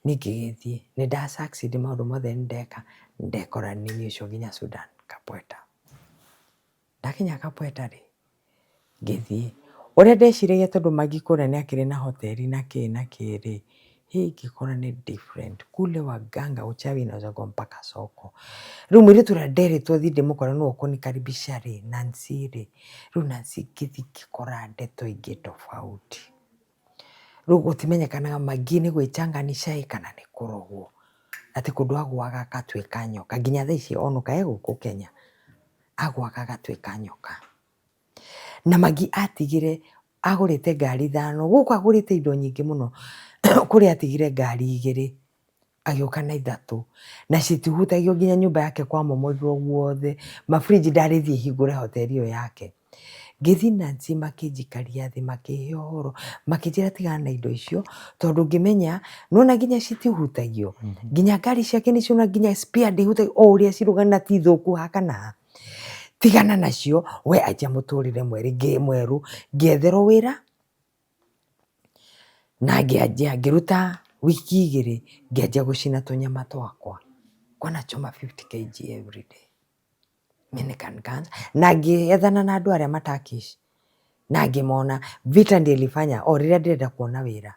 Niĩ ngĩgĩthiĩ, nĩ nda succeed maũndũ mothe nĩ ndeka, ndekora nĩ niĩ ũcio nginya Sudan, Kapoeta. Ndakinya Kapoeta rĩ, ngĩthiĩ, ũrĩa ndeciragia tondũ Maggie kũrĩa nĩ akĩrĩ na hoteli na kĩ na kĩ rĩ, hĩ ngĩkora nĩ different, kule waganga uchawi inauzagwo mpaka soko. Rĩu mũirĩtu ũrĩa nderĩtwo thiĩ ndĩmũkore nĩwe ũkũnikaribisha rĩ, Nancy rĩ, rĩu Nancy ngĩthiĩ ngĩkora ndeto ingĩ tofauti. Rĩu gũtimenyekanaga Maggie nĩ gwĩchanganisha ĩ kana nĩ kũrogwo. Atĩ kũndũ agũaga agatuĩka nyoka. Nginya thaa ici onũka e gũkũ Kenya, agũaga agatuĩka nyoka. Na Maggie atigire agũrĩte ngari ithano, gũkũ agũrĩte indo nyingĩ mũno, kũrĩa atigire ngari igĩrĩ, agĩũka na ithatũ. Na citihutagio nginya nyũmba yake kwamomorirwo guothe, mabrinji ndarĩ thiĩ hingũre hoteri ĩyo yake. Ngĩthiĩ Nancy makĩnjikaria thĩ makĩhe ũhoro, makĩnjĩra tigana na indo icio, tondũ ngĩmenya nĩwona nginya citihutagio, nginya ngari ciake nĩcio nginya spare ndĩhutagio, o ũrĩa cirũgama na ti thũku ha kana ha. Tigana nacio we anjia mũtũrĩre mwerũ, ngĩetherwo wĩra na ngĩanjia ngĩruta wiki igĩrĩ ngĩanjia gũcina tũnyama twakwa. Nilikuwa nachoma 50 kg every day. Na ngĩethana na andũ arĩa ma Turkish na ngĩmona vita ndio ilifanya o rĩrĩa ndĩrenda kuona wĩra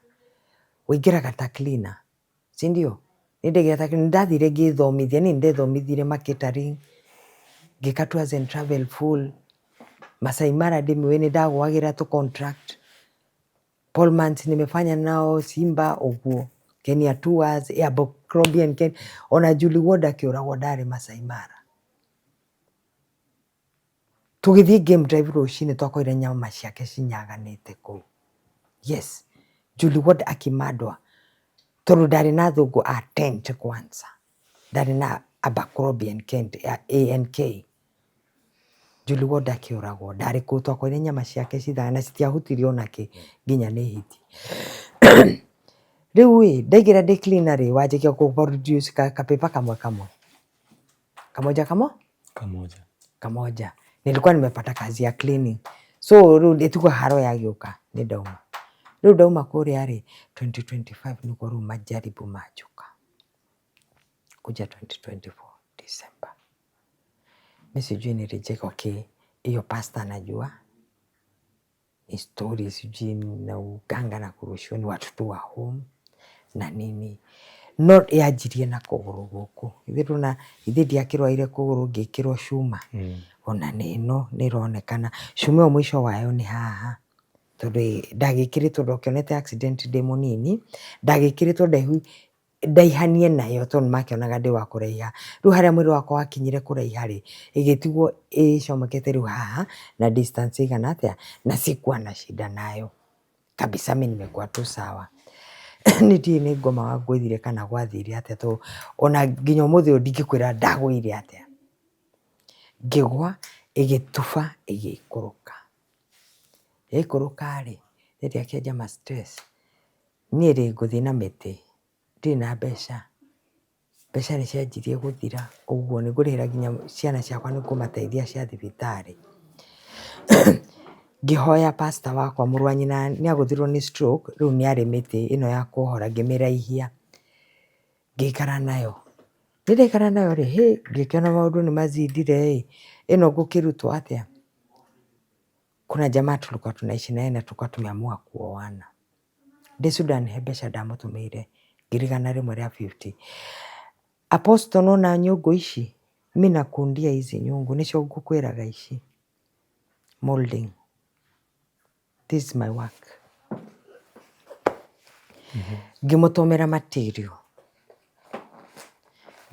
ũingĩraga ta cleaner si ndio? Niĩ ndaingĩra ta cleaner nĩndathire ngĩthomithia niĩ nĩndethomithirie ma catering ngĩka tours and travel full Masai Mara ndĩmĩũĩ nĩndagũagĩra tũ contract Polmans nimefanya nao Simba ũguo Kenya Tours Abercrombie and Kent ona Julie Ward akĩũragwo ndarĩ Masai Mara. Tũgĩthiĩ game drive rũcinĩ twakorire nyama ciake cinyaganĩte kũu. Yes, Julie Ward akĩmandwa tondũ ndarĩ na athũngũ a tent kwanza, ndarĩ na Abercrombie and Kent, A&K. Julie Ward akĩũragwo ndarĩ kũu twakorire nyama ciake cithana na citiahutirio onakĩ nginya nĩ hiti. Rĩu ĩ ndaingĩra ndĩ cleaner rĩ wanjagia kũ produce ka paper kamwe kamwe kamoja kamo Kamoja. Kamoja. Nilikuwa nimepata kazi ya cleaning so rĩu ĩtigwo haro yagĩũka nĩ ndauma. Rĩu ndauma kũrĩa rĩ 2025 nĩguo rĩu majaribu manjũka kuja 2024 December. Mi sijui ni reject okay, hiyo pastor anajua ni story sijui na uganga na kurushiwa ni watu tu wa home na nini no yanjirie na kũgũrũ gũkũ ithuĩ ndũna ithuĩ ndiakĩrwaire kũgũrũ ngĩkĩrwo cuma ona nĩ ĩno nĩ ĩronekana cuma ĩyo mũico wayo nĩ haha tondũ ndagĩkĩrĩtwo ndokĩonete accident ndĩ mũnini ndagĩkĩrĩtwo ndaihu. Ndaihanie nayo tondũ nĩmakĩonaga ndĩ wa kũraiha. Rĩu harĩa mwĩrĩ wakwa wakinyire kũraiha rĩ, ĩgĩtigwo ĩcomokete rĩu haha na distance ĩigana atĩa, na sikuwa na shida nayo kabisa, mi nimekuwa tu sawa. Niĩ ndiũĩ nĩ ngoma wangũithire kana gwathire atĩa tondũ ona nginya ũmũthĩ ũyũ ndingĩkwĩra ndagũire atĩa. Ngĩgwa ĩgĩtuba ĩgĩikũrũka. Yaikũrũka rĩ, niĩ ndiakĩanjia ma stress. Niĩ rĩ ngũthiĩ na mĩtĩ, ndirĩ na mbeca, mbeca nĩ cianjirie gũthira ũguo nĩ ngũrĩhĩra nginya ciana ciakwa nĩ ngũmateithia cia thibitarĩ. Ngĩhoya pastor wakwa mũrũ wa nyina nĩ agũthirwo nĩ stroke rĩu nĩ arĩ mĩtĩ ĩno ya kũhora ngĩmĩraihia, ngĩikara nayo. Niĩ ndaikara nayo rĩ, hĩ ngĩkĩona maũndũ nĩ mazindire ĩ, ĩno ngũkĩrutwo atĩa? Kuna jamaa tulikuwa tunaishi naye na tulikuwa tumeamua kuoana. Ndĩ Sudan he mbeca ndamũtũmĩire ngiri igana rĩmwe rĩa 50. Apostle nona nyũngũ ici? Mi nakundia hizi nyũngũ nĩcio ngũkwĩraga ici. Molding. This is my work. Ngĩmũtũmĩra material.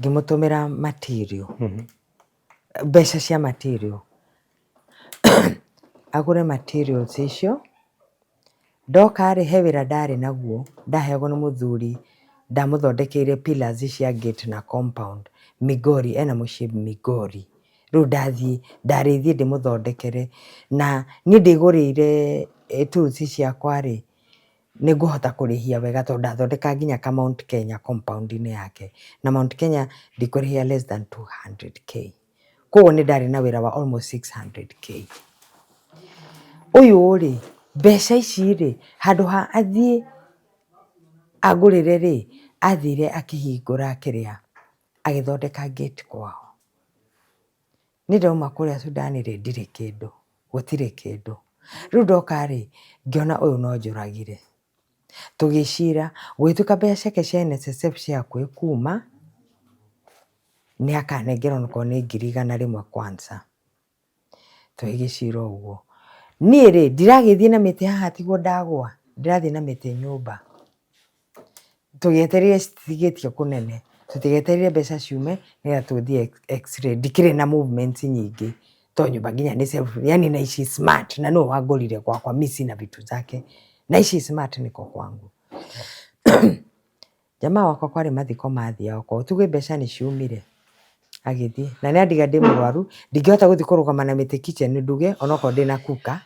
Ngĩmũtũmĩra material. Mbeca cia material. Agũre materials icio. Ndoka rĩ, he wĩra ndarĩ naguo, ndaheagwo nĩ mũthuri, ndamũthondekeire pillars cia gate na compound Migori, ena mũciĩ Migori. Rĩu ndathiĩ, ndarĩthiĩ ndĩmũthondekere, na niĩ ndĩgũrĩire tools ciakwa rĩ, nĩ ngũhota kũrĩhia wega tondũ ndathondeka nginya ka Mount Kenya compound -inĩ yake. Na Mount Kenya ndikũrĩhia less than 200K. Koguo nĩ ndarĩ na wĩra wa almost 600K. Ũyũ rĩ, mbeca ici rĩ, handũ ha athiĩ angũrĩre rĩ, athire akĩhingũra kĩrĩa, agĩthondeka gate kwao. Niĩ ndauma kũrĩa Sudan rĩ, ndirĩ kĩndũ, gũtirĩ kĩndũ. Rĩu ndoka rĩ, ngĩona ũyũ no anjũragire. Tũgĩcira, gũgĩtuĩka mbeca ciake cia NSSF ciĩ hakuhĩ kuma, nĩ akanengera onokorwo nĩ 100,000 kwanza. Tũgĩgĩcira ũguo. Niĩ rĩ, ndiragĩthiĩ na mĩtĩ haha tiguo ndagwa, ndĩrathiĩ na mĩtĩ nyũmba. Tũgĩetereire cititigĩtie kũnene, tũtigetereire mbeca ciume nĩgetha tũthiĩ x-ray. Ndikĩrĩ na movement nyingĩ tondũ nyũmba nginya nĩ self, yani naishi smart na nĩwe wangũrire gwakwa, mi sina vitu zake. Naishi smart niko kwangu. Jamaa wakwa kwarĩ mathiko mathiagwo kwao, tuge mbeca nĩ ciumire, agĩthiĩ. Na nĩ andiga ndĩ mũrwaru, ndingĩhota gũthiĩ kũrũgama na mĩtĩ kitchen nduge onokorwo ndĩna cooker,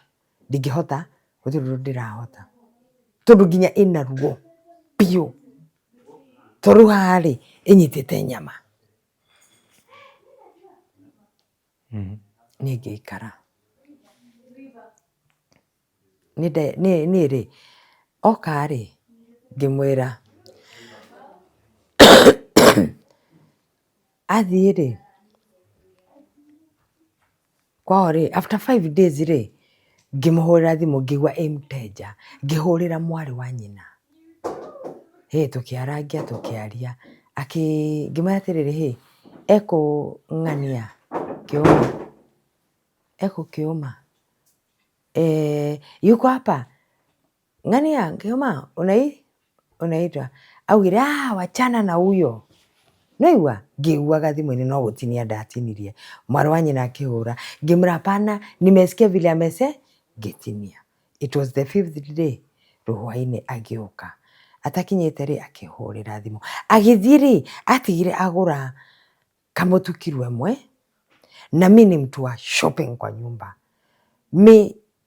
ndingĩhota, gũtirĩ ũndũ ndĩrahota. Tondũ nginya ĩna ruo biũ, tondũ rĩu haha rĩ, ĩnyitĩte nyama. Niĩ ngĩikara. Niĩ rĩ, oka rĩ, ngĩmwĩra athiĩ rĩ, kwao rĩ, after 5 days rĩ, ngĩmũhũrĩra thimũ ngĩigua ĩ mteja, ngĩhũrĩra mwarĩ wa nyina, hĩ tũkĩarangia tũkĩaria, ngĩmwĩra atĩrĩrĩ hĩ, ekũng'ania kĩũma, ekũkĩũma. Eh, yuko hapa ng'ania Kiuma unai unaitwa augire ah, wachana na huyo naigua ngĩiguaga thimũ-inĩ no gũtinia ndatinirie mwarĩ wa nyina akĩhũra ngĩmwĩra hapana nimesikia vile amese ngĩtinia it was the fifth day rũhwainĩ agĩũka atakinyĩte rĩ akĩhũrĩra thimũ agĩthiĩ rĩ atigire agũra kamũtu kiro ĩmwe na mi ni mtu wa shopping kwa nyumba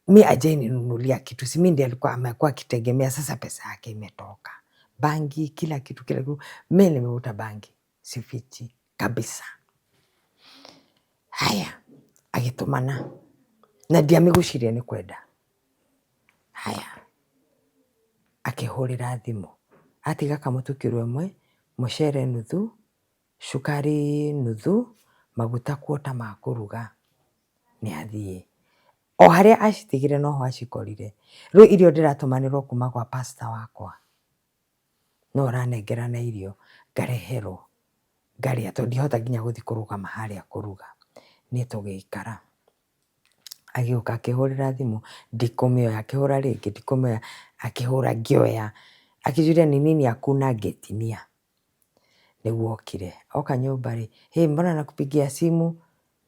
mi hajaininunulia kitu si mi ndiye alikuwa amekuwa akitegemea sasa pesa yake imetoka bangi kila kitu kila kitu mi nimevuta bangi sifichi kabisa haya agĩtũmana na ndiamĩgucirie nĩ kwenda haya akĩhũrĩra thimũ atiga kamũtu kiro ĩmwe mũcere nuthu cukari nuthu maguta quarter ma kũruga nĩ athiĩ o harĩa acitigire noho acikorire rĩu irio ndĩratũmanĩrwo kuma gwa pastor wakwa no ũranengera na irio ngareherwo ngarĩa tondũ ndihota nginya gũthiĩ kũrũgama harĩa kũruga niĩ tũgĩikara agĩũka akĩhũrĩra thimũ ndikũmĩoya akĩhũra rĩngĩ ndikũmĩoya akĩhũra ngĩoya akĩnjũria ni nini hakuna ngĩtinia. Nĩguo okire. Oka nyũmba rĩ, hey, mbona nakupigia simu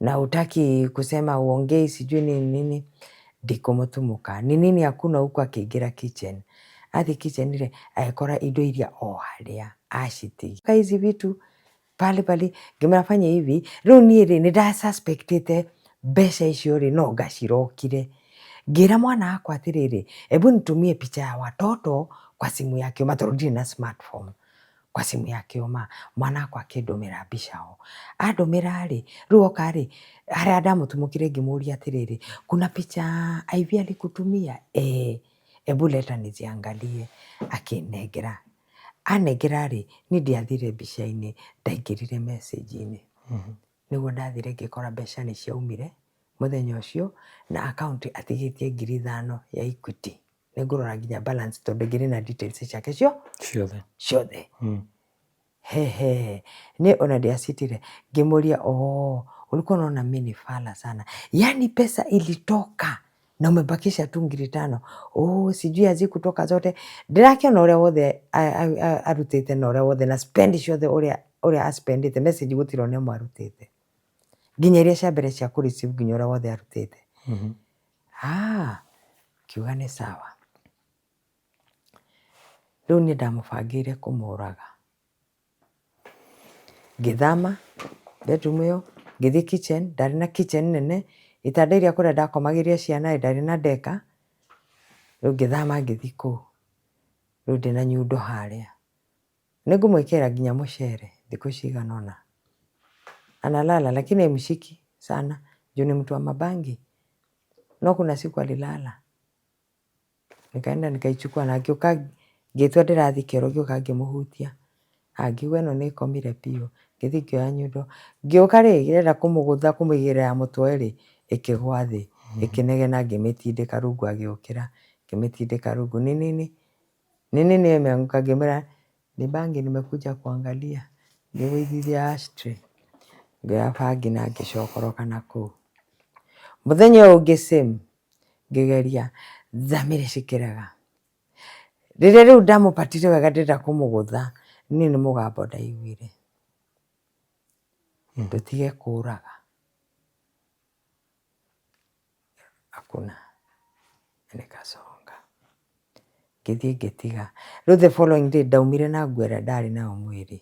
na hutaki kusema uongei sijui nini nini. Ndikũmũtumũka. Ni nini hakuna huku akĩingĩra kitchen. Athiĩ kitchen rĩ, agĩkora indo iria o harĩa acitigia. Hizi vitu pale pale ngĩmwĩra fanya hivi. Rĩu niĩ rĩ, nĩ nda suspectĩte mbeca icio rĩ, no anga cirokire. Ngĩra mwana wakwa atĩrĩrĩ, hebu nitumie picha ya watoto kwa simu ya Kĩũma tondũ ndirĩ na smartphone. Kwa simu ya Kĩũma. Mwana wakwa akĩndũmĩra mbica o. Andũmĩra rĩ, rĩu oka rĩ, harĩa ndamũtumũkire ngĩmũria atĩrĩrĩ, kuna picha Ivy alikutumia? Ĩĩ. Hebu leta niziangalie. Akĩnengera. Anengera rĩ, niĩ ndiathire mbica-inĩ, ndaingĩrire message-inĩ. Nĩguo ndathire ngĩkora mbeca nĩ ciaumire mũthenya ũcio na account atigĩtie 5,000 ya Equity. Nĩ ngũrora nginya balance tondũ ngĩrĩ na details ciake cio ciothe. Ciothe. Hehe, niĩ ona ndiacitire ngĩmũria, oh, ulikuwa unaona mimi ni fala sana, yaani pesa ilitoka na umebakisha tu 5,000. Oh, sijui hazikutoka zote. Ndĩrakĩona ũrĩa wothe arutĩte na ũrĩa wothe na spend ciothe ũrĩa ũrĩa aspendĩte message gũtirĩ ona ĩmwe arutĩte, nginya iria cia mbere cia kũ receive, nginya ũrĩa wothe arutĩte. Ah, kiuga nĩ sawa. Rĩu niĩ ndamũbangĩire kũmũraga. Ngĩthama bedroom ĩyo ngĩthiĩ kitchen, ndarĩ na kitchen nene, itanda iria kũrĩa ndakomagĩria ciana ndarĩ na deka. Rĩu ngĩthama ngĩthiĩ kũu. Rĩu ndĩna nyundo harĩa. Nĩngũmwĩkĩra nginya mũcere thikũ cigana ũna. Analala lakini haimshiki sana juu ni mtu wa mabangi. No kuna siku alilala. Nikaenda nikaichukua na ngĩũka ngĩtua ndĩrathiĩ kĩoro, ngĩũka ngĩmũhutia. Ngĩigua ĩno nĩ ĩkomire biũ. Ngĩthiĩ ngĩoya nyundo. Ngĩũka rĩ, ndĩrenda kũmũgũtha kũmũigĩrĩra mũtwe rĩ, ĩkĩgwa thĩ. Ĩkĩnegena ngĩmĩtindĩka rungu agĩũkĩra. Ngĩmĩtindĩka rungu. Ni nini? Ni nini hiyo imeanguka? Ngĩmwĩra ni bangi nimekuja kuangalia. Ngĩgũithithia ashtray. Ngĩoya bangi na ngĩcokoroka nakũu. Mũthenya ũyũ ũngĩ same, ngĩgeria thamĩrĩ cikĩrega. Rĩrĩa rĩu ndamũbatire wega ndĩrenda kũmũgũtha, niĩ nĩ mũgambo ndaiguire. Ndũtige kũraga. Hakuna. Nikasonga. Ngĩthiĩ ngĩtiga. Rĩu the following day ndaumire na nguo ĩrĩa ndarĩ nayo mwĩrĩ.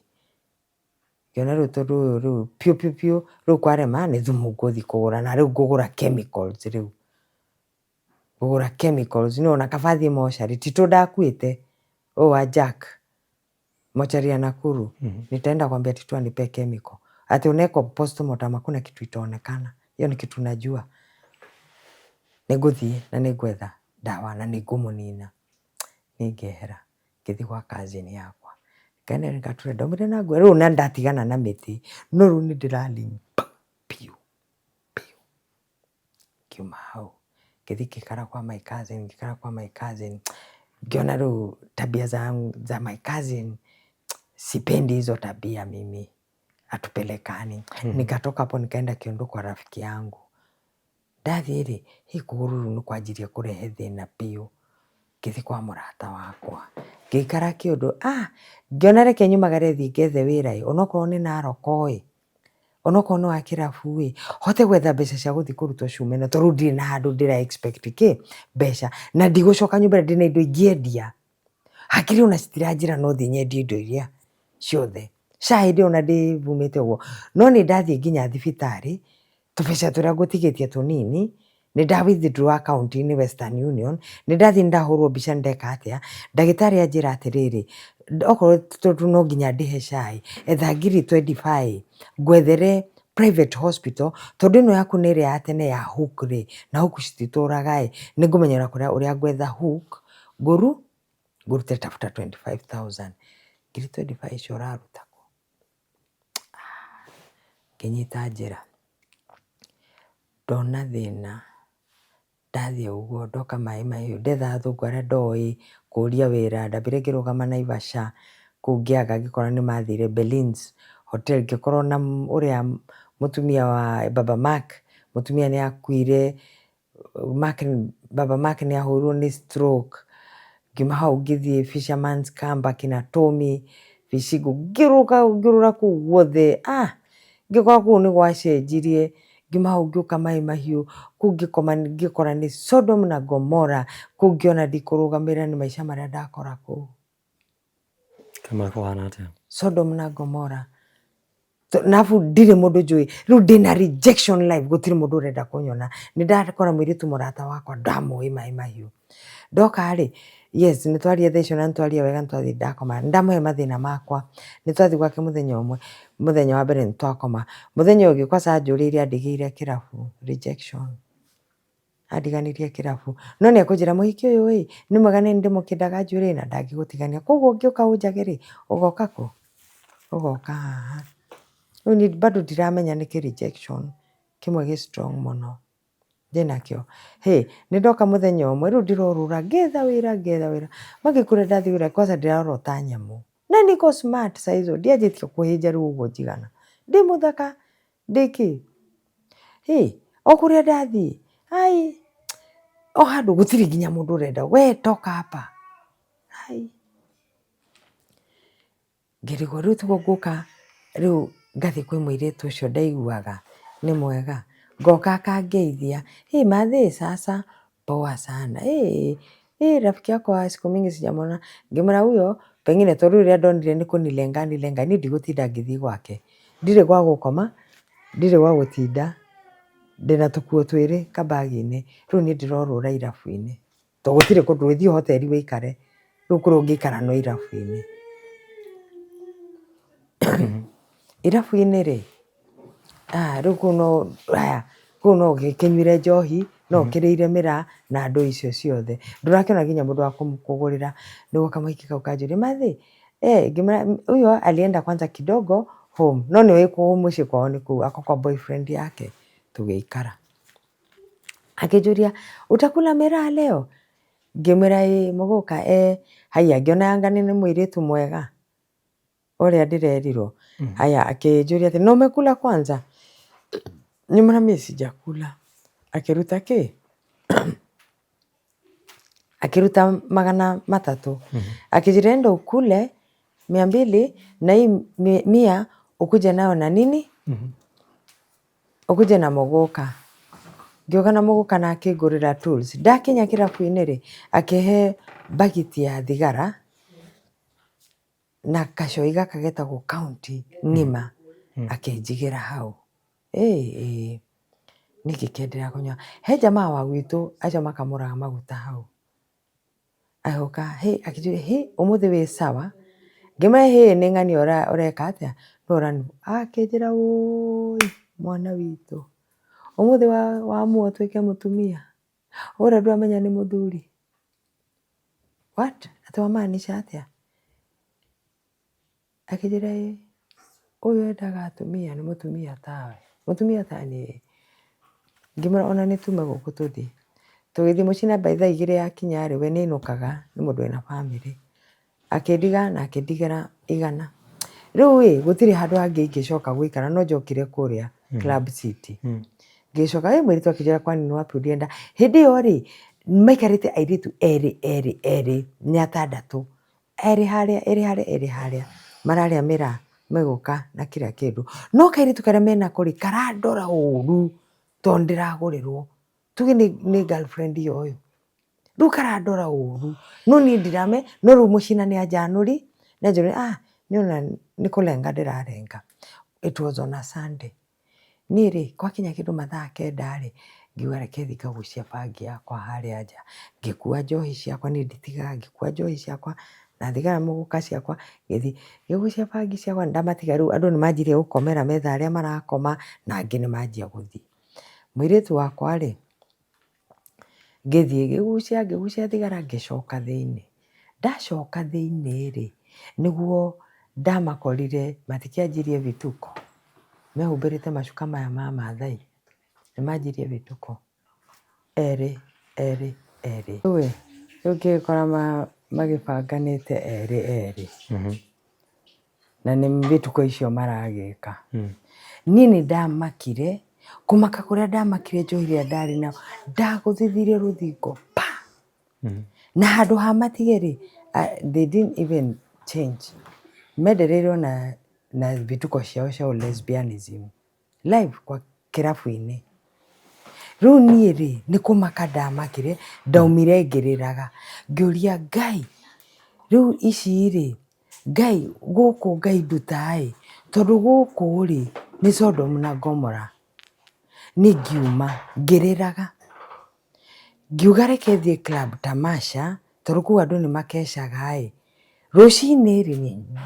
Ngĩona rĩu tondũ ũyũ rĩu piũ piũ piũ rĩu kwarema nĩ thumu ngũthiĩ kũgũra na rĩu ngũgũra chemicals rĩu. Ngũgũra chemicals nĩ ona kaba thiĩ mocarĩ, ti tũ ndakuĩte ũyũ wa Jack, mochari ya Nakuru. Nitaenda kuambia Tito anipe chemical. Ati unawekwa postmortem hakuna kitu itaonekana. Hiyo ni kitu najua. Nĩngũthiĩ na nĩngwetha ndawa na nĩngũmũnina. Niĩ ngĩehera ngĩthiĩ gwa cousin yakwa. Ngaenda nĩngatura ndaumire na nguo rĩu na ndatigana na mĩtĩ no rĩu nĩ ndĩralimp biũ biũ. Ngiuma hau ngĩthiĩ ngĩikara kwa my cousin, ngĩikara kwa my cousin, ngĩona rĩu tabia za my cousin sipendi hizo tabia mimi, hatupelekani. Nikatoka hapo nikaenda Kiondo kwa rafiki yangu. Ndathiĩ rĩ, hĩ kũgũrũ rĩu nĩ kwanjirie kũrehe thĩna biũ. Ngĩthiĩ kwa mũrata wakwa ngĩikara Kiondo, ah, ngĩona reke nyumagare thiĩ ngethe wĩra ĩ, onokorwo nĩ Narok ĩ, onokorwo nĩ wa kĩrabu ĩ, hote gwetha mbeca cia gũthiĩ kũrutwo cuma ĩno tondũ ndirĩ na handũ ndĩra expect kĩ mbeca na ndigũcoka nyũmba ĩrĩa ndĩna indo ingĩendia. Hakiri ona citiranjĩra no thiĩ nyendie indo iria ciothe. SHA hĩndĩ ĩyo ona ndĩbumĩte ũguo. No nĩ ndathiĩ nginya thibitarĩ, tũbeca tũrĩa ngũtigĩtie tũnini, nĩ nda withdraw account-inĩ Western Union, nĩ ndathiĩ nĩ ndahũrwo mbica nĩ ndeka atĩa, ndagĩtarĩ anjĩra atĩrĩrĩ, okorwo tondũ no nginya ndĩhe SHA ĩ, etha ngiri 25 ngwethere private hospital, tondũ ĩno yaku nĩ ĩrĩa ya tene ya hook rĩ, na hook cititũraga ĩ, nĩ ngũmenyera kũrĩa ũrĩa ngwetha hook, ngũru ngũrute tafuta 25,000. Ngiri 25 icio ũraruta kũ? Ngĩnyita njĩra. Ndona thĩna, ndathiĩ ũguo ndoka maĩ mahiũ, ndetha athũngũ arĩa ndoĩ kũria wĩra, ndambire ngĩrũgama Naivasha, kũu ngĩaga ngĩkora nĩ mathire Belins Hotel, ngĩkorwo na ũrĩa mũtumia wa Baba Mark, mũtumia nĩ akuire, Mark, Baba Mark nĩ ahũrirwo nĩ stroke. Ngiuma hau ngĩthiĩ Fisherman's Camp akina Tommy, Bicingũ, ngĩũrũrũka ngĩũrũra kũu guothe, ah, ngĩkora kũu nĩ gwacenjirie, ngiuma hau ngĩũka Maĩ Mahiũ, kũu ngĩkoma ngĩkora nĩ Sodom na Gomora, kũu ngĩona ndikũrũgamĩrĩra nĩ maica marĩa ndakora kũu. Kama kũhana atĩa? Sodom na Gomora. Na abu ndirĩ mũndũ njũĩ, rĩu ndĩna rejection life, gũtirĩ mũndũ ũrenda kũnyona. Nĩ ndakora mũirĩtu mũrata wakwa ndamũĩ Maĩ Mahiũ. Ndoka rĩ, yes nĩ twaria thaa icio na nĩ twaria wega nĩ twathiĩ ndakoma, nĩ ndamũhe mathĩna makwa, nĩ twathiĩ gwake mũthenya ũmwe, mũthenya wa mbere nĩ twakoma, mũthenya ũyũ ũngĩ kwanza anjũrĩire andigĩire kĩrabu, rejection. Andiganĩrie kĩrabu. No nĩ ekũnjĩra mũhiki ũyũ ĩ, nĩ mwega nĩ ndĩmũkĩndaga njuĩrĩ na ndangĩgũtigania. Koguo ũngĩũka ũnjage rĩ, ũgoka kũ? Ũgoka haha. Rĩu niĩ bado ndiramenya nĩkĩ rejection kĩmwe gĩ strong mũno ndĩnakĩo. Hĩ, nĩ ndoka mũthenya ũmwe, rĩu ndĩrorũra ngĩetha wĩra ngĩetha wĩra, mangĩkũria ndathiĩ wĩra kwanza ndĩrarorwo ta nyamũ. Na niko smart saa hizo, ndianjĩtie kũhĩnja rĩu ũguo njigana. Ndĩ mũthaka, Ndĩ kĩ? Hĩ, o kũrĩa ndathiĩ, ai, o handũ gũtirĩ nginya mũndũ ũrenda, we toka hapa. Ai, ngĩrigwo rĩu tiguo ngũka rĩu ngathiĩ kwĩ mũirĩtu ũcio ndaiguaga nĩ mwega, ngoka akangeithia, hĩ mathe sasa, poa sana, ĩĩ ĩĩ rafiki yako wa siku mingi sijamwona, ngĩmwĩra huyo pengine tondũ rĩrĩa ndonire nĩ kũnilenga anilenga niĩ ndigũtinda ngĩthiĩ gwake, ndirĩ gwa gũkoma, ndirĩ gwa gũtinda, ndĩna tũkuo twĩrĩ kabagi-inĩ, rĩu niĩ ndĩrorũra irabu-inĩ, tondũ gũtirĩ kũndũ, ndũgĩthiĩ hoteri wĩikare, rĩu kũrĩa ũngĩikara no irabu-inĩ. Irabu-inĩ rĩ, rĩu kũu no haya, kũu no ũgĩkĩnyuĩre njohi, no ũkĩrĩire mĩraa na ndũ icio ciothe. Ndũrakĩona nginya mũndũ wa kũgũrĩra. Nĩguo kamũhiki kau kanjũria, mathĩ, ngĩmwĩra huyo alienda kwanza kidogo home, no nĩũĩ mũciĩ kwao nĩ kũu, ako kwa boyfriend yake, tũgĩikara. Akĩnjũria, utakula miraa leo? Ngĩmwĩra ĩĩ, mũgũka ee. Haiya ngĩona anga nĩ mũirĩtu mwega. Ũrĩa ndĩrerirwo. Haya akĩnjũria atĩ na umekula kwanza? Ngĩmwĩra mimi sijakula. Akĩruta kĩ? Akĩruta 300. Akĩnjĩra enda ukule 200 na hii 100 ukuje nayo na nini? Ukuje na mũgũka. Ngĩũka na mũgũka na akĩngũrĩra tools. Ndakinya kĩrabu-inĩ rĩ, akĩhe mbagiti ya thigara na gacoi gaka getagwo county ng'ima akĩnjigĩra hau. Ĩĩ niĩ ngĩkenderera kũnyua. He jamaa wa gwitũ acio makamũraga maguta hau. Agĩũka hĩ akĩnjũria hĩ ũmũthĩ wĩ sawa? Ngĩmwĩra hĩ nĩ ng'ania ũreka atĩa? Nĩwe ũrani akĩnjĩra ũi mwana witũ ũmũthĩ waamua ũtuĩke mũtumia? Ũrĩa ndũramenya nĩ mũthuri? What? Atĩ wa maanisha atĩa? Akĩnjĩra ĩ ũyũ endaga atumia nĩ mũtumia tawe, mũtumia taniĩ ĩ. Ngĩmwĩra ona nĩ tume gũkũ tũthiĩ. Tũgĩthiĩ mũciĩ na by thaa 2 yakinya rĩ, we nĩ ainũkaga nĩ mũndũ wĩna bamĩrĩ. Akĩndiga na akĩndigĩra 100. Rĩu ĩ, gũtirĩ handũ hangĩ ingĩcoka gũikara no njokire kũrĩa Club City. Ngĩcoka ĩ mũirĩtu akĩnjĩra kwani nĩ wapi ulienda. Hĩndĩ ĩyo rĩ, maikarĩte airĩtu erĩ erĩ erĩ nĩ atandatũ. Erĩ harĩa, erĩ harĩa, erĩ harĩa, mararĩa mĩraa, megũka na kila kĩndũ. No kairĩtu karĩa menako rĩ, karandora ũru tondũ ndĩragũrĩrwo. Tuge nĩ girlfriend ya ũyũ. Rĩu karandora ũru, no niĩ ndirame, no rĩu mũcina nĩ anjanũri, nĩ anjũria ah nĩ ona nĩ kũrenga ndĩrarenga. It was on a Sunday. Niĩ rĩ, gwakinya kĩndũ mathaa 9 rĩ, ngiuga reke thiĩ ngagucie bangi yakwa harĩa nja. Ngĩkua njohi ciakwa, niĩ nditigaga, ngĩkua njohi ciakwa na thigara mũgũka ciakwa, ngĩthiĩ. Ngĩgucia bangi ciakwa, ndamatiga rĩu andũ nĩ manjirie gũkomera metha arĩa marakoma, na angĩ nĩ manjia gũthiĩ. Mũirĩtu wakwa rĩ, ngĩthiĩ ngĩgucia ngĩgucia thigara ngĩcoka thĩiniĩ. Ndacoka thĩiniĩ rĩ, nĩguo ndamakorire matikĩanjirie vituko, mehumbĩrĩte macuka maya ma mathai, nĩ manjirie vituko, erĩ erĩ erĩ. Rĩu ĩ, rĩu ngĩgĩkora magĩbanganĩte erĩ erĩ. Na nĩ vituko icio maragĩka. Niĩ nĩ ndamakire, kũmaka kũrĩa ndamakire njohi ĩrĩa ndarĩ nayo, ndagũthithirie rũthingo pa! Na handũ ha matige rĩ, they didn't even change. Mendereirwo na na vituko ciao cia lesbianism live kwa kĩrabu-inĩ. Rĩu niĩ rĩ, nĩ kũmaka ndamakire, ndaumire ngĩrĩraga, ngĩũria Ngai, rĩu ici rĩ, Ngai gũkũ Ngai nduta ĩ, tondũ gũkũ rĩ, nĩ Sodom na Gomora. Niĩ ngiuma ngĩrĩraga, ngiuga reke thiĩ club Tamasha, tondũ kũu andũ nĩ makecaga ĩ, rũcinĩ rĩ,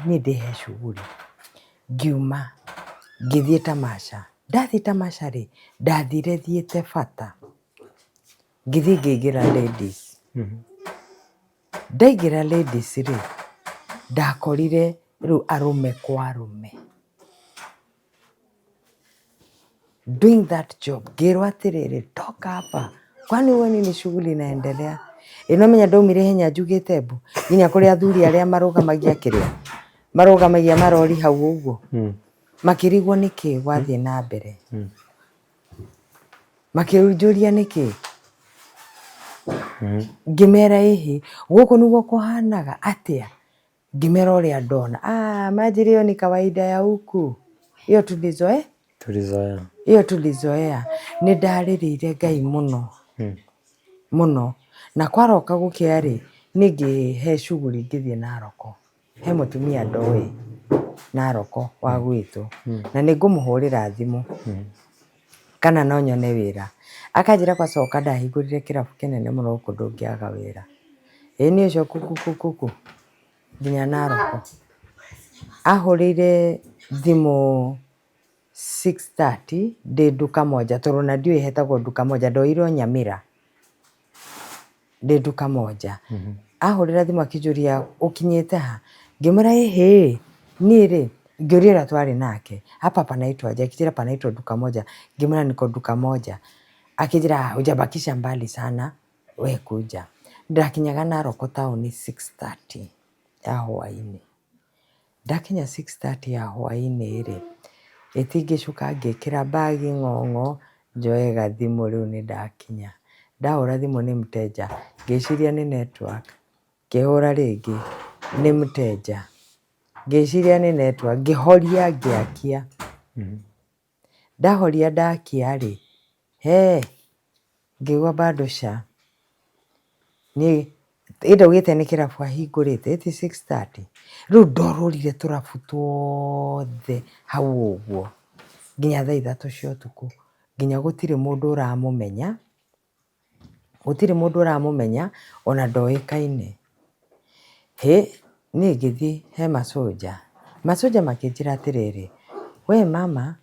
niĩ ndĩhe shughuli. Ngiuma ngĩthiĩ Tamasha, ndathiĩ Tamasha rĩ, ndathire thiĩte bata, ngĩthiĩ ngĩingĩra ladies. Ndaingĩra ladies rĩ, ndakorire rĩu arũme kwa arũme doing that job. Ngĩrwo atĩrĩrĩ, toka hapa, kwani huoni ni shughuli inaendelea? Ĩ no menya ndaumire ihenya njugĩte mbu nginya kũrĩ athuri arĩa marũgamagia kĩrĩa marũgamagia marori hau ũguo makĩrigwo nĩkĩ gwathiĩ na mbere, makĩnjũria nĩkĩ, ngĩmera ĩhĩ gũkũ nĩguo kũhanaga atĩa, ngĩmera ũrĩa ndona, ah, manjĩra ĩyo ni kawaida ya huku, hiyo tulizoea Tulizoea. Hiyo tulizoea. Nĩ ndarĩrĩire Ngai mũno mũno, na kwaroka gũkĩa rĩ, niĩ ngĩhe shughuli ngĩthiĩ Naroko, he mũtumia ndoĩ Naroko wa gwitũ, na nĩ ngũmũhũrĩra thimũ kana no nyone wĩra. Akanjĩra gwacoka ndahingũrire kĩrabu kĩnene mũno gũkũ ndũngĩaga wĩra. Ĩĩ niĩ ũcio kuku nginya Naroko. Ahũrĩire thimũ 6:30 ndĩ nduka moja, tondũ ona ndiũĩ hetagwo nduka moja, ndoirwo Nyamĩra ndĩ nduka moja. Ahũrĩra thimũ akĩnjũria ũkinyĩte ha? Ngĩmwĩra ĩhĩ, niĩ rĩ, ngĩũria ũrĩa twarĩ nake, hapa panaitwa aje? Akĩnjĩra panaitwa duka moja. Ngĩmwĩra niko duka moja. Akĩnjĩra ah, hujabakisha mbali sana, we kuja. Ndakinyaga Naroko taũni 6:30 ya hwaĩ-inĩ. Ndakinya 6:30 ya hwaĩ-inĩ rĩ, ĩti ngĩcoka ngĩkĩra bagi ng'ong'o njoe gathimũ rĩu nĩ ndakinya. Ndahũra thimũ nĩ mteja, ngĩciria nĩ network, ngĩhũra rĩngĩ nĩ mteja, ngĩciria nĩ network, ngĩhoria ngĩakia. Ndahoria ndakia rĩ, he ngĩigua bado ca. Niĩ ĩ ndaugĩte nĩ kĩrabu ahingũrĩte ĩti 6:30. Rĩu ndorũrire tũrabu tuothe hau ũguo nginya thaa ithatũ cia ũtukũ, nginya gũtirĩ mũndũ ũramũmenya, gũtirĩ mũndũ ũramũmenya ona ndoĩkaine. Hĩ, niĩ ngĩthiĩ he macoja, macoja makĩnjĩra atĩrĩrĩ, we mama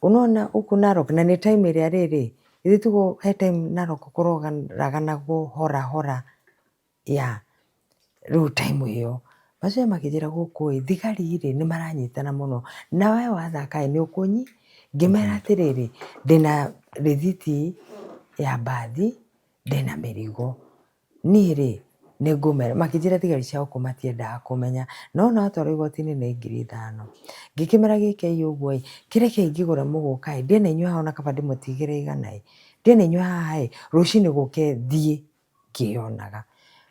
unaona huku Narok, na nĩ time ĩrĩa rĩrĩ, githĩ tiguo he time Narok kũroraganagwo hora hora ya rĩu time ĩyo. Macoja makĩnjĩra gũkũ ĩ, thigari rĩ nĩ maranyitana mũno, na we wathaka ĩ nĩ ũkũnyi, ngĩmera atĩrĩrĩ, ndĩna rĩthiti ya mbathi, ndĩna mĩrigo, niĩ rĩ nĩ ngũmera, makĩnjĩra thigari cia gũkũ matiendaga kũmenya, no ona watwarwo igoti-inĩ nĩ 5,000. Ngĩkĩmera gĩkei ũguo ĩ, kĩrekei ngĩgũre mũgũka ĩ, ndĩe na inyuĩ haha ona kaba ndĩmũtigĩre 100 ĩ, ndĩe na inyuĩ haha ĩ, rũcinĩ gũke thiĩ ngĩyonaga.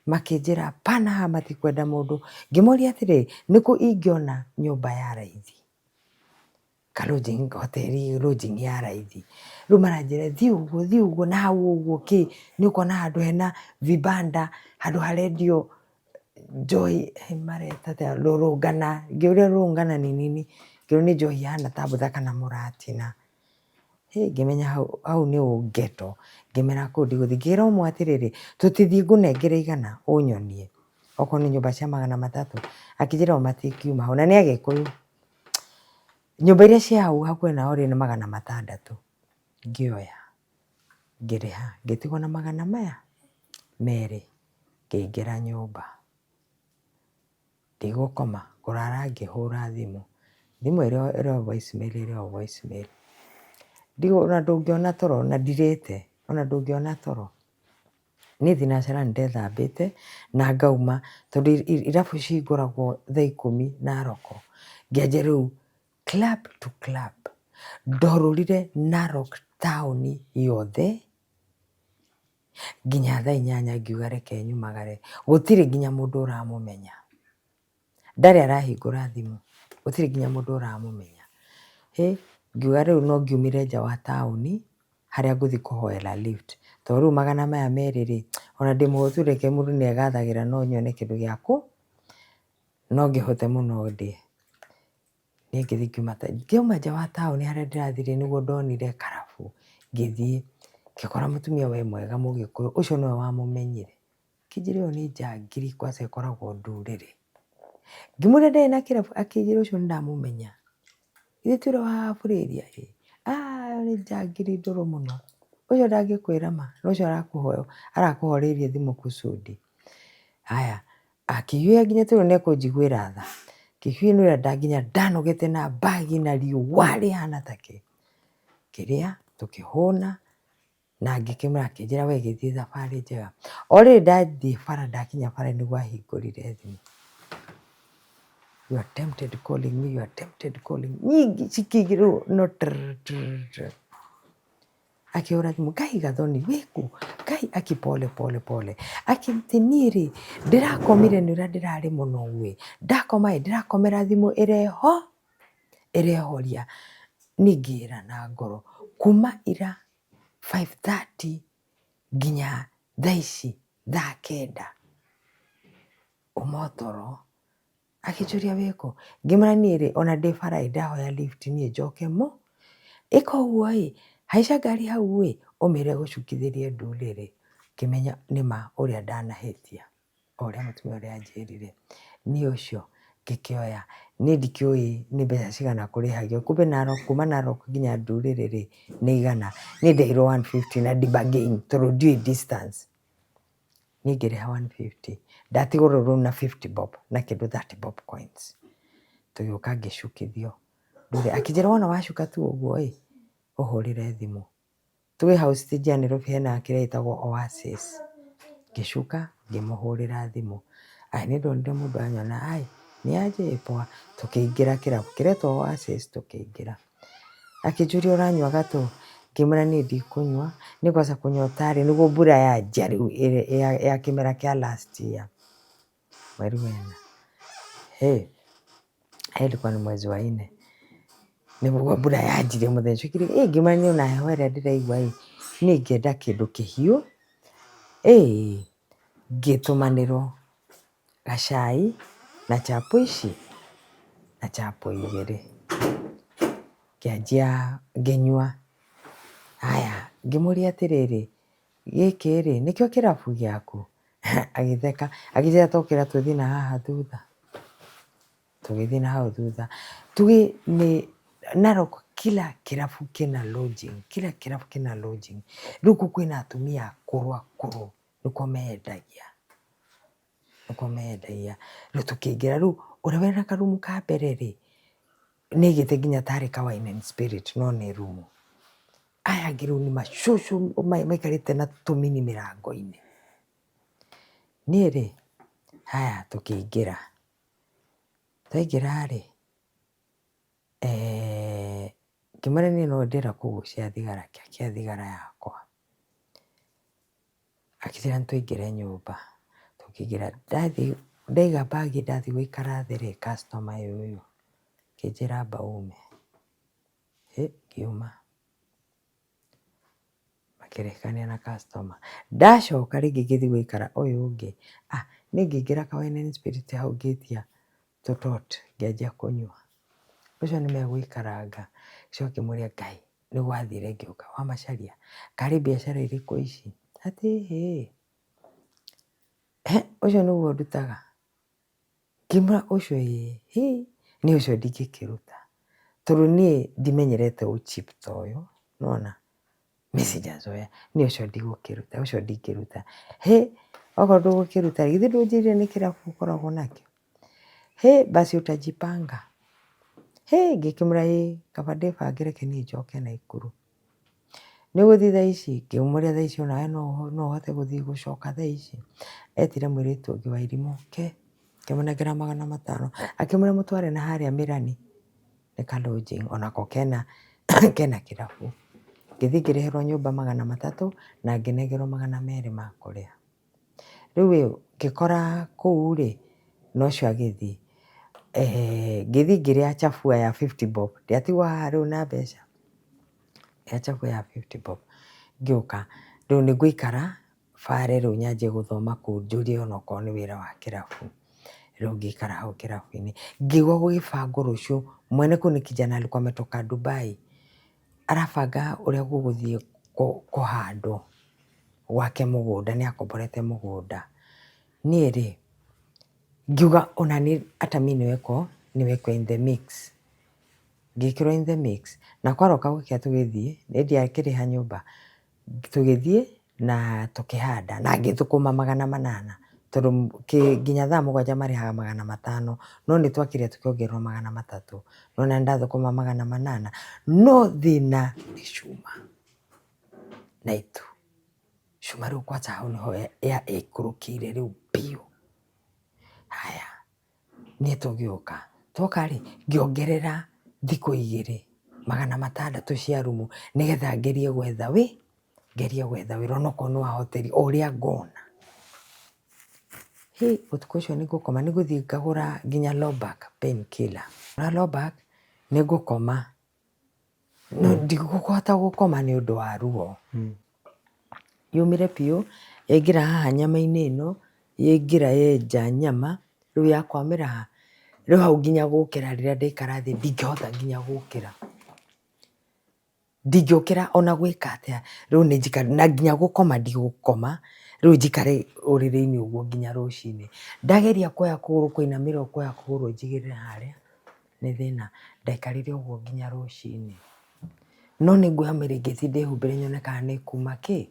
Makĩnjĩra hapana haha matikwenda mũndũ. Ngĩmoria atĩrĩrĩ, nĩkũ ingĩona nyũmba ya raithi? Ka lodging hoteli lodging ya raithi. Rĩu maranjĩra thiĩ ũguo thiĩ ũguo na hau ũguo kĩ, nĩ ũkuona handũ hena vibanda, handũ harendio njohi mareta atĩa rũrũngana, ngĩũria rũrũngana ni nini, ngĩrwo nĩ njohi ihana ta mbũtha kana mũratina. Hĩ ngĩmenya hau hau nĩ ũngeto, ngĩmera kũu ndigũthiĩ. Ngĩra ũmwe atĩrĩrĩ, tũtithiĩ ngũnengere 100 ũnyonie, okorwo nĩ nyũmba cia 300, akĩnjĩra o matingiuma hau, na nĩ Agĩkũyũ. Nyũmba iria cia hau hakuhĩ nao rĩ nĩ 600, ngĩoya ngĩrĩha, ngĩtigwo na magana maya merĩ, ngĩingĩra nyũmba. Ndigũkoma, kũrara ngĩhũra thimũ, thimũ ĩrĩ o voice mail ĩrĩ o voice mail. Ona ndũngĩona toro na ndirĩte, ona ndũngĩona toro. Niĩ thinacara nĩ ndethambĩte na ngauma, tondũ irabu cihingũragwo thaa 10 Naroko. Ngĩanjia rĩu club to club. Ndorũrire Narok taũni yothe nginya thaa 8 ngiuga reke nyumagare. Gũtirĩ nginya mũndũ ũramũmenya. Ndarĩ arahingũra thimũ, gũtirĩ nginya mũndũ ũramũmenya. Hĩ, ngiuga rĩu no ngiumire nja wa taũni harĩa ngũthiĩ kũhoera lift. Tondũ rĩu 200 rĩ, ona ndĩ mũhũtu reke mũndũ nĩ egathagĩra no nyone kĩndũ gĩakũ, no ngĩhote mũno ndĩe. Niĩ ngĩthiĩ ngiuma ngiuma nja wa taũni harĩa ndĩrathire nĩguo ndonire karabu, ngĩthiĩ ngĩkora mũtumia we mwega mũgĩkũyũ, ũcio nĩwe wamũmenyire. Akĩnjĩra ĩyo nĩ njangiri kwanza ĩkoragwo ndũrĩrĩ. Ngĩmwĩra ndarĩ na kĩrabu, akĩnjĩra ũcio nĩndamũmenya. Githĩ ti ũrĩa wa Aburĩria ĩ, ah ĩyo nĩ njangiri ndũrũ mũno. Ũcio ndangĩkwĩra ma, na ũcio arakũhoreirie thimũ kusudi. Haya, akihiũha nginya tondũ nĩ ekũnjiguĩra tha, akĩhiũha nĩ ũrĩa nginya ndanogete na mbagi na riũa rĩhana ta kĩ. Ngĩrĩa, tũkĩhũna, na ngĩkĩmwĩra akĩnjĩra we gĩthiĩ thabarĩ njega. O rĩrĩ ndathiĩ bara ndakinya bara nĩguo ahingũrire thimũ. You are tempted calling me, you are tempted calling nyingĩ cikĩigĩrĩrwo no trrr trrr trrr. Akĩhũra thimũ, Ngai Gathoni wĩkũ? Ngai aki pole pole pole. Akĩ niĩ rĩ ndĩrakomire nĩ ũrĩa ndĩrarĩ mũnogu ĩ, ndakoma ĩ ndĩrakomera thimũ ĩreho ĩrehoria. Niĩ ngĩĩra na ngoro kuma ira 5:30 nginya thaa ici thaa 9 uma o toro. Akĩnjũria wĩkũ? Ngĩmwĩra niĩ rĩ ona ndĩ bara ĩ ndahoya lift niĩ njoke mũ. Ĩka ũguo ĩ, haica ngari hau ĩ, ũmĩre ĩgũcukithĩrie ndũrĩrĩ. Ngĩmenya nĩma ũrĩa ndanahĩtia. O ũrĩa mũtumia ũrĩa anjĩrire. Niĩ ũcio ngĩkĩoya, niĩ ndikĩũĩ nĩ mbeca cigana kũrĩhagio, kumbe Narok, kuma Narok nginya Ndurĩrĩ rĩ, nĩ 100. Niĩ ndĩhirwo 150 na ndi bargain tondũ ndiũĩ distance. Niĩ ngĩrĩha 150, ndatigwo rĩu na 50 bob na kĩndũ 30 bob coins. Tũgĩũka ngĩcukithio Ndurĩrĩ, akĩnjĩra wona wacuka tu ũguo ĩ, ũhũrĩre thimũ. Twĩ hau stage ya Nairobi hena kĩrĩa gĩtagwo Oasis, ngĩcuka ngĩmũhũrĩra thimũ, ai nĩ ndonire mũndũ anyona ai nĩ aje ĩ poa, tũkĩingĩra kĩrabu kĩretwo Oasis tũkĩingĩra. Akĩnjũria ũranyua gatũ? Ngĩmwĩra niĩ ndikũnyua, niĩ kwanza kũnyota rĩ nĩguo mbura yanjia rĩu ya kĩmera kĩa last year, mweri wena. Hĩ, ilikuwa ni mwezi wa ine. Nĩguo mbura yanjirie mũthenya ũcio ĩkĩrĩ ĩ ngĩmwĩra niĩ ona heho ĩrĩa ndĩraigua ĩ, niĩ ingĩenda kĩndũ kĩhiũ, ĩ ngĩtũmanĩrwo gacai na chapo ici na chapo igĩrĩ. Ngĩanjia ngĩnyua, haya ngĩmũria atĩrĩrĩ, gĩkĩ rĩ nĩkĩo kĩrabu gĩaku? Agĩtheka akĩnjĩra tokĩra tũthiĩ na haha thutha. Tũgĩthiĩ na hau thutha. Tuge nĩ Narok kila kĩrabu kĩna lodging, kila kĩrabu kĩna lodging. Rĩu kũu kwĩna atumia akũrũ akũrũ nĩkuo mendagia, nĩkuo mendagia. Rĩu tũkĩingĩra rĩu ũrĩa wĩna karumu ka mbere rĩ, nĩ aigĩte nginya tarĩ ka wine and spirit no nĩ rumu. Aya angĩ rĩu nĩ macũcũ maikarĩte na tũmini mĩrango-inĩ. Niĩ rĩ, haya tũkĩingĩra. Twaingĩra rĩ, ngĩmwĩra niĩ no ndĩrenda kũgucia thigara, ngĩakia thigara yakwa. Akĩnjĩra nĩ tũingĩre nyũmba, tũkĩingĩra. Ndathiĩ ndaiga bag ndathiĩ gũikara thĩ rĩ, customer ũyũ akĩnjĩra amba ume. Hĩ, ngiuma. Makĩrĩkania na customer. Ndacoka rĩngĩ ngĩthiĩ gũikara ũyũ ũngĩ, ah niĩ ngĩingĩra ka wine and spirit hau ngĩtia tũtot ngĩanjia kũnyua. Ũcio nĩ megũikaranga, ngĩcoka ngĩmũria Ngai nĩ gwathire ngĩũka wamacaria, karĩ biacara irĩkũ ici? Atĩ ĩhĩ, ũcio nĩguo ndutaga. Ngĩmwĩra ũcio ĩĩ, hĩ niĩ ũcio ndingĩkĩruta tondũ niĩ ndimenyerete ũ cheap ta ũyũ nĩwona, niĩ sijazoea niĩ ũcio ndigũkĩruta ũcio ndingĩruta. Hĩ okorwo ndũgũkĩruta rĩ, githĩ ndũnjĩrire nĩ kĩrabu ũkoragwo nakĩo? Hĩ basi utajipanga. Hĩ ngĩkĩmwĩra ĩĩ kaba ndĩbange reke niĩ njoke Naikuru. Nĩ ũgũthiĩ thaa ici? Ngĩmũria thaa ici onawe no ũhote gũthiĩ gũcoka thaa ici? Etire mũirĩtu ũngĩ wa irimũ ke, akĩmũnengera 500 akĩmwĩra mũtware na harĩa Mĩrani nĩ ka lodging onako kena kena kĩrabu. Ngĩthiĩ ngĩrĩhĩrwo nyũmba 300 na ngĩnengerwo 200 ma kũrĩa. Rĩu ĩ, ngĩkora kũu rĩ, na ũcio agĩthiĩ. Ngĩthiĩ ngĩrĩa chafua ya 50 bob, ndiatigwo haha rĩu na mbeca. Ya chafua ya 50 bob, ngĩũka rĩu nĩ ngũikara bare rĩu nyanjie gũthoma kũu njũrie onokorwo nĩ wĩra wa kĩrabu. Rĩu ngĩikara hau kĩrabu-inĩ, ngĩigua gũgĩbangwo rũciũ, mwene kũu nĩ kijana alikuwa ametoka Dubai, arabanga ũrĩa gũgũthiĩ kũhandwo gwake mũgũnda, nĩ akomborete mũgũnda. Niĩ rĩ, ngiuga ona niĩ hata mi niwekwo, niwekwo in the mix. Ngĩkĩrwo in the mix, na kwaroka gũkĩa tũgĩthiĩ, niĩ ndiakĩrĩha nyũmba, tũgĩthiĩ na tũkĩhanda na ngĩthũkũma 800 tondũ nginya thaa 7 marĩhaga 500, no nĩ twakire tũkĩongererwo 300, no na ndathũkũma 800, no thĩna nĩ cuma na itu. Cuma rĩu kwanza hau nĩho yaikũrũkĩire rĩu biũ. Haya, niĩ tũgĩũka, twoka rĩ, ngĩongerera thikũ igĩrĩ 600 cia rumu nĩgetha ngerie gwetha wĩ, ngerie gwetha wĩra onokorwo nĩ wa hoteli o ũrĩa ngona. Hĩ, ũtukũ ũcio nĩ ngũkoma, nĩ ngũthiĩ ngagũra nginya low back pain killer. Ngagũra low back, nĩ ngũkoma. No ndigũkũhota gũkoma nĩ ũndũ wa ruo. Yũmire biũ, yaingĩra haha nyama-inĩ ĩno, yaingĩra yenja nyama, rĩu yakwamĩra ha? Rĩu hau nginya gũkĩra rĩrĩa ndaikara thĩ ndingĩhota nginya gũkĩra. Ndingĩũkĩra ona gwĩka atĩa, rĩu nĩ njikare, na nginya gũkoma ndigũkoma, rĩu njikare ũrĩrĩ-inĩ ũguo nginya rũcinĩ. Ndageria kuoya kũgũrũ kũinamĩrĩra kuoya kũgũrũ njigĩrĩre harĩa, nĩ thĩna. Ndaikarire ũguo nginya rũcinĩ. No nĩ nguoya mĩrĩngĩti ndĩhumbĩre nyone kana nĩ ĩkuma kĩ,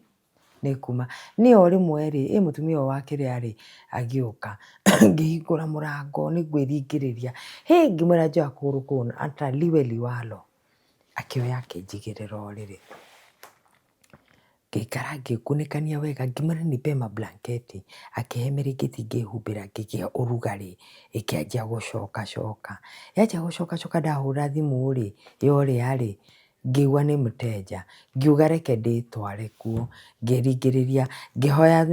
nĩ ĩkuma. Niĩ o rĩmwe rĩ, ĩ mũtumia ũyũ wa kĩrĩa rĩ, agĩũka, ngĩhingũra mũrango nĩ ngwĩringĩrĩria, hĩ ngĩmwĩra njoya kũgũrũ kũu ata liwe liwalo, akĩoya akĩnjigĩrĩra ũrĩrĩ. Ngĩikara ngĩkunĩkania wega, ngĩmwĩra nipe mablanketi, akĩhe mĩrĩngĩti ngĩhumbĩra ngĩgĩa ũrugarĩ, ĩkĩanjia gũcoka coka. Yanjia gũcoka coka ndahũra thimũ rĩ, ya ũrĩa rĩ, ngĩigua nĩ mteja, ngiuga reke ndĩtware kuo, ngĩringĩrĩria, ngĩhoya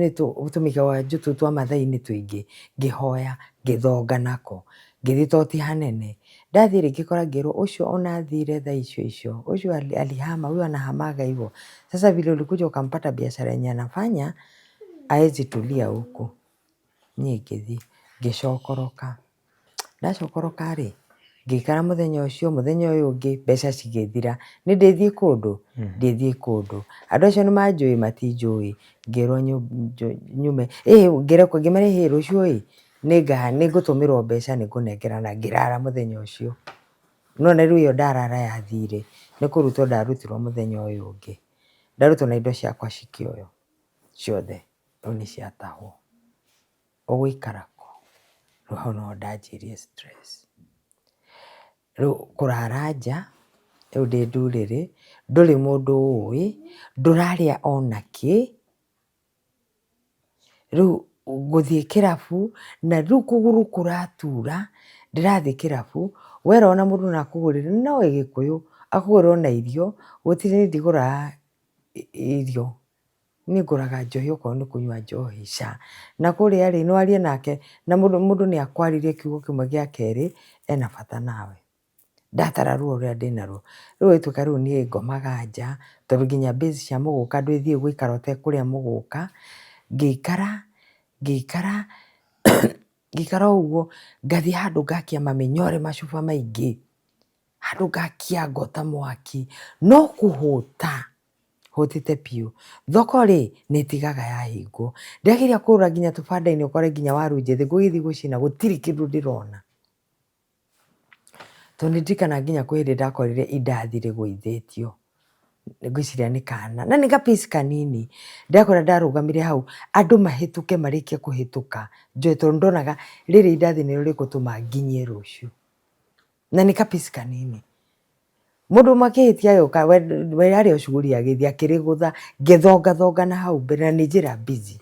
tũmĩkawa tũu twa Mathai-inĩ tũingĩ, ngĩhoya, ngĩthonga nako, ngĩthiĩ to ti hanene. Ndathiĩ rĩ, ngĩkora ngĩrwo ũcio ona athire thaa icio icio, ũcio alihama, huyo anahamaga hivyo. Sasa vile ulikuja ukampata biashara yenye anafanya, haezi tulia huku. Niĩ ngĩthiĩ, ngĩcokoroka. Ndacokoroka rĩ, ngĩikara mũthenya ũcio, mũthenya ũyũ ũngĩ, mbeca cigĩthira. Nĩ ndĩthiĩ kũndũ? Ndĩthiĩ kũndũ. Andũ acio nĩ manjũĩ? Matinjũĩ. Ngĩrwo nyume, ngĩrekwo ngĩmera ĩ rũciũ ĩ, nĩngũtũmĩrwo mbeca nĩngũnengerana, ngĩrara mũthenya ũcio. Nĩwona rĩu ĩyo ndarara yathire, nĩ kũrutwo ndarutirwo mũthenya ũyũ ũngĩ. Ndarutwo na indo ciakwa cikĩoywo ciothe, rĩu nĩ ciatahwo. Ũgũikara kũ? Rĩu hau nĩho ndanjirie stress. Rĩu kũrara nja, rĩu ndĩ ndurĩrĩ, ndũrĩ mũndũ ũĩ, ndũrarĩa ona kĩ, rĩu ngũthiĩ kĩrabu, na rĩu kũgũrũ kũratura, ndĩrathiĩ kĩrabu, werwo ona mũndũ no akũgũrĩre, no wĩ gĩkũyũ, akũgũrĩre ona irio, gũtirĩ niĩ ndigũraga irio, niĩ ngũraga njohi okorwo nĩ kũnyua njohi ca. Na kũrĩa rĩ, nĩ warie nake, na mũndũ nĩ akwarĩria kiugo kĩmwe gĩa kerĩ, ena bata nawe. Ndatara ruo rũrĩa ndĩnaruo. Rĩu gũgĩtuĩka rĩu niĩ ngomaga nja, tondũ nginya bills cia mũgũka ndũgĩthiĩ gũikara ũtekũrĩa mũgũka, ngĩikara, ngĩikara, ngĩikara o ũguo, ngathiĩ handũ ngakia mamĩnyore macuba maingĩ, handũ ngakia ngota mwaki, no kũhũta, hũtĩte biũ. Thoko rĩ, nĩ ĩtigaga yahingwo. Ndĩrageria kũgũra nginya tũbanda-inĩ ũkore nginya waru njĩthĩ, ngũgĩthiĩ gũcina gũtirĩ kĩndũ ndĩrona. Tondũ nĩ ndirikanaga nginya kwĩ hĩndĩ ndakorire indathi rĩgũithĩtio, ngwĩciria nĩ kana, na nĩ ga piece kanini, ndakora ndarũgamire hau andũ mahĩtũke marĩkie kũhĩtũka njoe tondũ ndonaga rĩrĩ indathi nĩrĩo rĩgũtũma nginyie rũciũ, na nĩ ka piece kanini. Mũndũ ũmwe akĩhĩtia agĩũka we arĩ o shughuli agĩthiĩ akĩrĩgũtha, ngĩthongathonga na hau mbere na nĩ njĩra busy,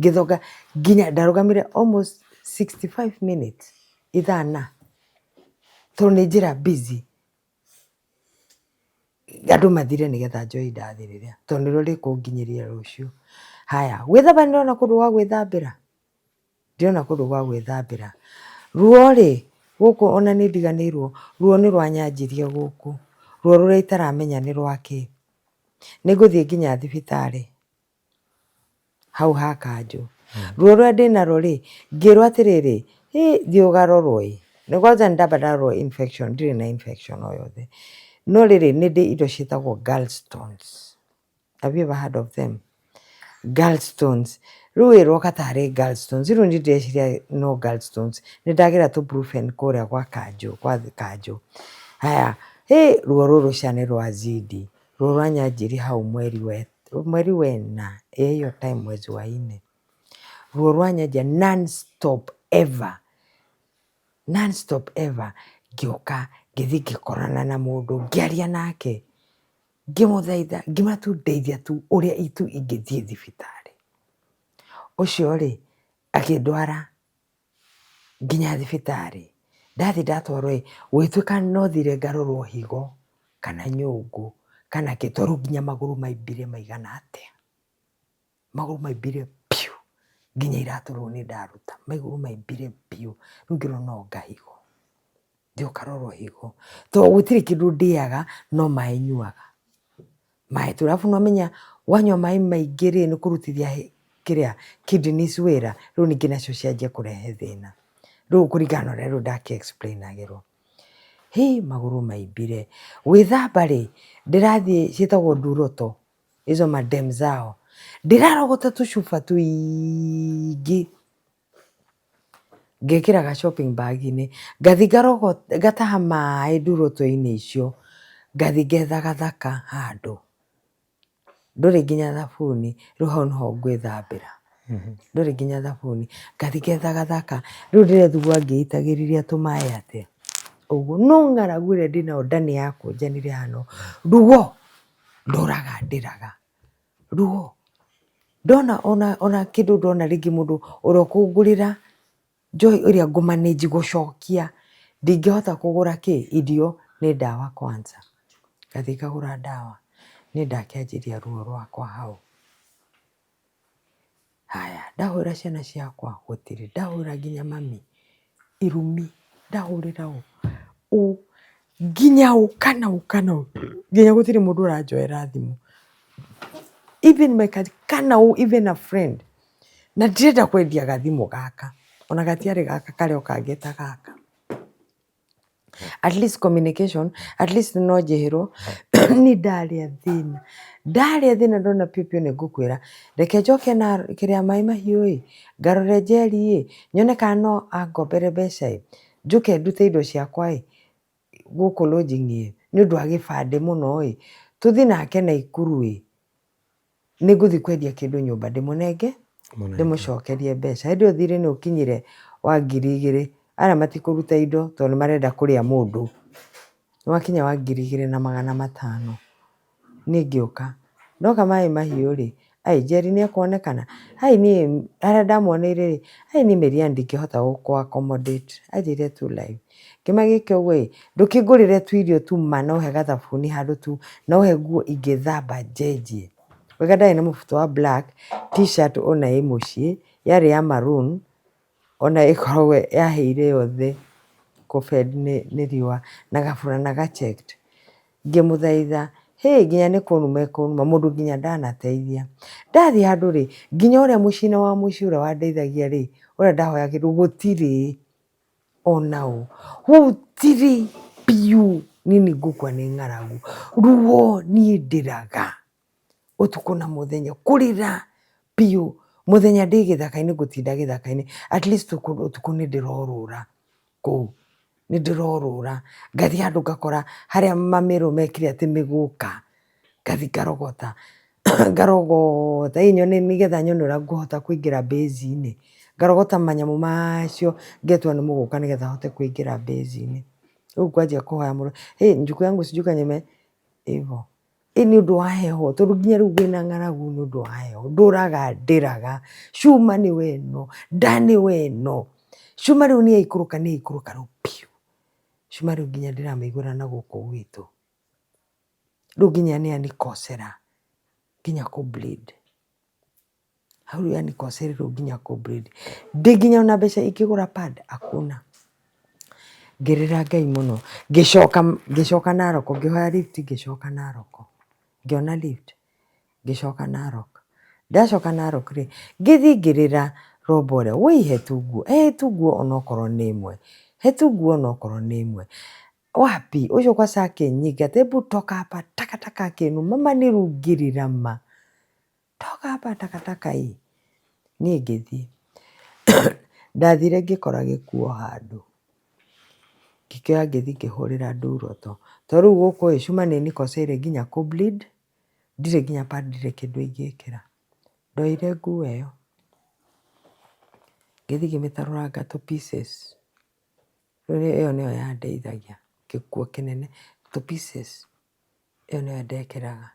ngĩthonga nginya ndarũgamire almost 65 minutes, ithaa na, tondũ nĩ njĩra busy, andũ mathire nĩgetha njoe indathi rĩrĩa, tondũ nĩrĩo rĩkũnginyĩria rũciũ. Haya, gwĩthamba nĩndĩrona kũndũ gwa gwĩthambĩra? Ndirona kũndũ gwa gwĩthambĩra. Ruo rĩ, Gũkũ ona nĩ ndiganĩirwo, ruo nĩ rwanyanjirie gũkũ, ruo rũrĩa itaramenya nĩ rwakĩ. Nĩ ngũthiĩ nginya thibitarĩ hau ha kanjũ. Ruo rũrĩa ndĩnarwo rĩ, ngĩrwo atĩrĩrĩ, hĩ thiĩ ũgarorwo ĩ. Nĩ kwanza nĩ ndamba ndarorwo infection, ndirĩ na infection o yothe. No rĩrĩ, nĩ ndĩ indo ciĩtagwo gallstones. Have you ever heard of them? Gallstones. Rĩu ĩroka tarĩ gallstones. Rĩu niĩ ndĩreciria no gallstones. Nĩ ndagĩra tũ brufen kũrĩa gwa kanjũ, gwa kanjũ. Haya, hĩ ruo rũrũ ca nĩ rwa zidi. Ruo rwanyanjirie hau mweri we, mweri wena, ĩ hiyo time mwezi wa ine. Ruo rwanyanjia non stop ever. Non stop ever. Ngĩũka, ngĩthiĩ ngĩkorana na mũndũ, ngĩaria nake. Ngĩmũthaitha, ngĩmwĩra tu ndeithia tu ũrĩa itu ingĩthiĩ thibitarĩ. Ũcio rĩ, akĩndwara nginya thibitarĩ. Ndathiĩ ndatwarwo ĩ, gũgĩtuĩka no thire ngarorwo higo, kana nyũngũ, kana kĩ, tondũ nginya magũrũ maimbire maigana atĩa. Magũrũ maimbire biũ, nginya iratũ rĩu nĩ ndaruta, magũrũ maimbire biũ, rĩu ngĩrwo no ngahigo. Thiĩ ũkarorwo higo. Tondũ gũtirĩ kĩndũ ndĩaga no maĩ nyuaga. Maĩ tu. Arabu nĩwamenya wanyua maĩ maingĩ rĩ, nĩ kũrutithia kĩrĩa kidneys wĩra, rĩu ningĩ nacio cianjia kũrehe thĩna. Rĩu kũringana na ũrĩa rĩu ndakĩ explain agĩrwo. Hĩ magũrũ maimbire. Gwĩthamba rĩ, ndĩrathiĩ ciĩtagwo nduroto, hizo madem zao. Ndĩrarogota tũcuba tũingĩ. Ngekĩra ga shopping bag -inĩ, ngathiĩ ngataha maĩ nduruto-inĩ icio, ngathiĩ ngetha gathaka handũ, ndũrĩ nginya thabuni, rĩu hau nĩho ngwĩthambĩra, ndũrĩ nginya thabuni, ngathiĩ ngetha gathaka, rĩu ndĩrethugua ngĩitagĩrĩria tũmaĩ atĩa, ũguo, no ng'aragu ĩrĩa ndĩnayo nda nĩ yakũnjanire hana ũũ, ruo ndũraga ndĩraga, ruo. Ndona ona ona kĩndũ ndona rĩngĩ mũndũ ũrĩa ũkũngũrĩra njohi ĩrĩa ngũ manage gũcokia, ndingĩhota kũgũra kĩ, irio nĩ ndawa kwanza. Ngathiĩ ngagũra ndawa, niĩ ndakĩanjĩria ruo rwakwa hau. Haya, ndahũrĩra ciana ciakwa gũtirĩ, ndahũrĩra nginya mami, irumi, ndahũrĩra ũ, ũ, nginya ũ kana ũ kana ũ, nginya gũtirĩ mũndũ ũranjoera thimũ. Even my cousin, kana ũ, even a friend. Na ndirenda kwendia gathimũ gaka, ona gatiarĩ gaka karĩa o kangĩ ta gaka. At least communication, at least no njĩhĩrwo ni ndarĩa thĩna, ndarĩa thĩna ndona piũ piũ nĩ ngũkwĩra reke njoke na kĩrĩa maĩ mahiũ ĩ, ngarore Njeri ĩ, nyone kana no angombere mbeca ĩ, njũke ndute indo ciakwa ĩ, gũkũ lodging ĩ, nĩ ũndũ wa gĩbandĩ mũno ĩ, tũthiĩ nake Naikuru ĩ. Nĩ ngũthiĩ kwendia kĩndũ nyũmba ndĩmũnenge ndĩmũcokerie mbeca. Hĩndĩ ĩyo thirĩ nĩ ũkinyire wa 2000, arĩa matikũruta indo tondũ nĩ marenda kũrĩa mũndũ. Nĩ wakinya wa 2500. Niĩ ngĩũka, ndoka maĩ mahiũ rĩ, ai Njeri nĩ ekuonekana? Ai niĩ harĩa ndamuoneire rĩ, ai niĩ Mary-Ann ndingĩhota gũkũ accommodate. Anjĩrire tu live. Ngĩma gĩke ũguo ĩ, ndũkĩngũrĩre tu irio tu ma na ũhe gathabuni handũ tu na ũhe nguo ingĩthamba njenjie. Wega ndarĩ na mũbuto wa black, t-shirt ona ĩ mũciĩ, yarĩ ya maroon, ona ĩkoragwo yahĩire yothe kũ fade nĩ riũa, na gaburana ga checked. Ngĩmũthaitha, hĩ nginya nĩ kũnuma ĩkũnuma, mũndũ nginya ndanateithia. Ndathiĩ handũ rĩ, nginya ũrĩa mũcina wa mũciĩ ũrĩa wandeithagia rĩ, ũrĩa ndahoya kĩndũ gũtirĩ. Ona ũ. Gũtirĩ biũ niĩ nĩ ngũkua nĩ ng'aragu. Ruo niĩ ndĩraga ũtukũ na mũthenya, kũrĩra biũ. Mũthenya ndĩ gĩthaka-inĩ ngũtinda gĩthaka-inĩ, at least ũtukũ nĩ ndĩrorũra kũu, nĩ ndĩrorũra. Ngathiĩ handũ ngakora harĩa mamĩrũ mekire atĩ mĩgũka. Ngathiĩ ngarogota, ngarogota ĩ nyone nĩgetha nyone ũrĩa ngũhota kũingĩra base-inĩ. Ngarogota manyamũ macio ngetua nĩ mũgũka nĩgetha hote kũingĩra base-inĩ. Rĩu ngwanjia kũhoya mũno, hĩ njuku yangu sijui kwenye ime hivo. Ĩ nĩ ũndũ wa heho tondũ nginya rĩu ngwĩna ng'aragu nĩ ũndũ wa heho. Ndũraga ndĩraga, cuma nĩwe ĩno, nda nĩwe ĩno. Cuma rĩu nĩ yaikũrũka nĩ yaikũrũka rĩu biũ. Cuma rĩu nginya ndĩramĩiguĩra na gũkũ gwitũ. Rĩu nginya nĩ yanikosera nginya kũ bleed. Hau rĩu yanikosera rĩu nginya kũ bleed. Ndĩ nginya ona mbeca ingĩgũra pad hakuna. Ngĩrĩra Ngai mũno. Ngĩcoka ngĩcoka Narok, ngĩhoya lift ngĩcoka Narok. Ngĩona lift ngĩcoka Narok. Ndacoka Narok rĩ, ngĩthiĩ ngĩrĩra Robo ũrĩa, woi he tu nguo, he tu nguo onokorwo nĩ ĩmwe, he tu nguo onokorwo nĩ ĩmwe. Wapi, ũcio kwanza akĩnyingata, hebu toka hapa takataka akĩnuma, ma nĩ rĩu ngĩrĩra ma. Toka hapa takataka hii. Niĩ ngĩthiĩ. Ndathire ngĩkora gĩkuo handũ. Ngĩkĩoya ngĩthiĩ ngĩhũrĩra nduroto. To rĩu gũkũ ĩ, cuma nĩ nikoseire nginya kũ bleed, ndirĩ nginya pad ndirĩ kĩndũ ingĩkĩra. Ndoire nguo ĩyo, ngĩthiĩ ngĩmĩtarũranga tũ pieces. Rĩu ĩyo nĩyo yandeithagia, gĩkuo kĩnene tũ pieces. Ĩyo nĩyo ndekĩraga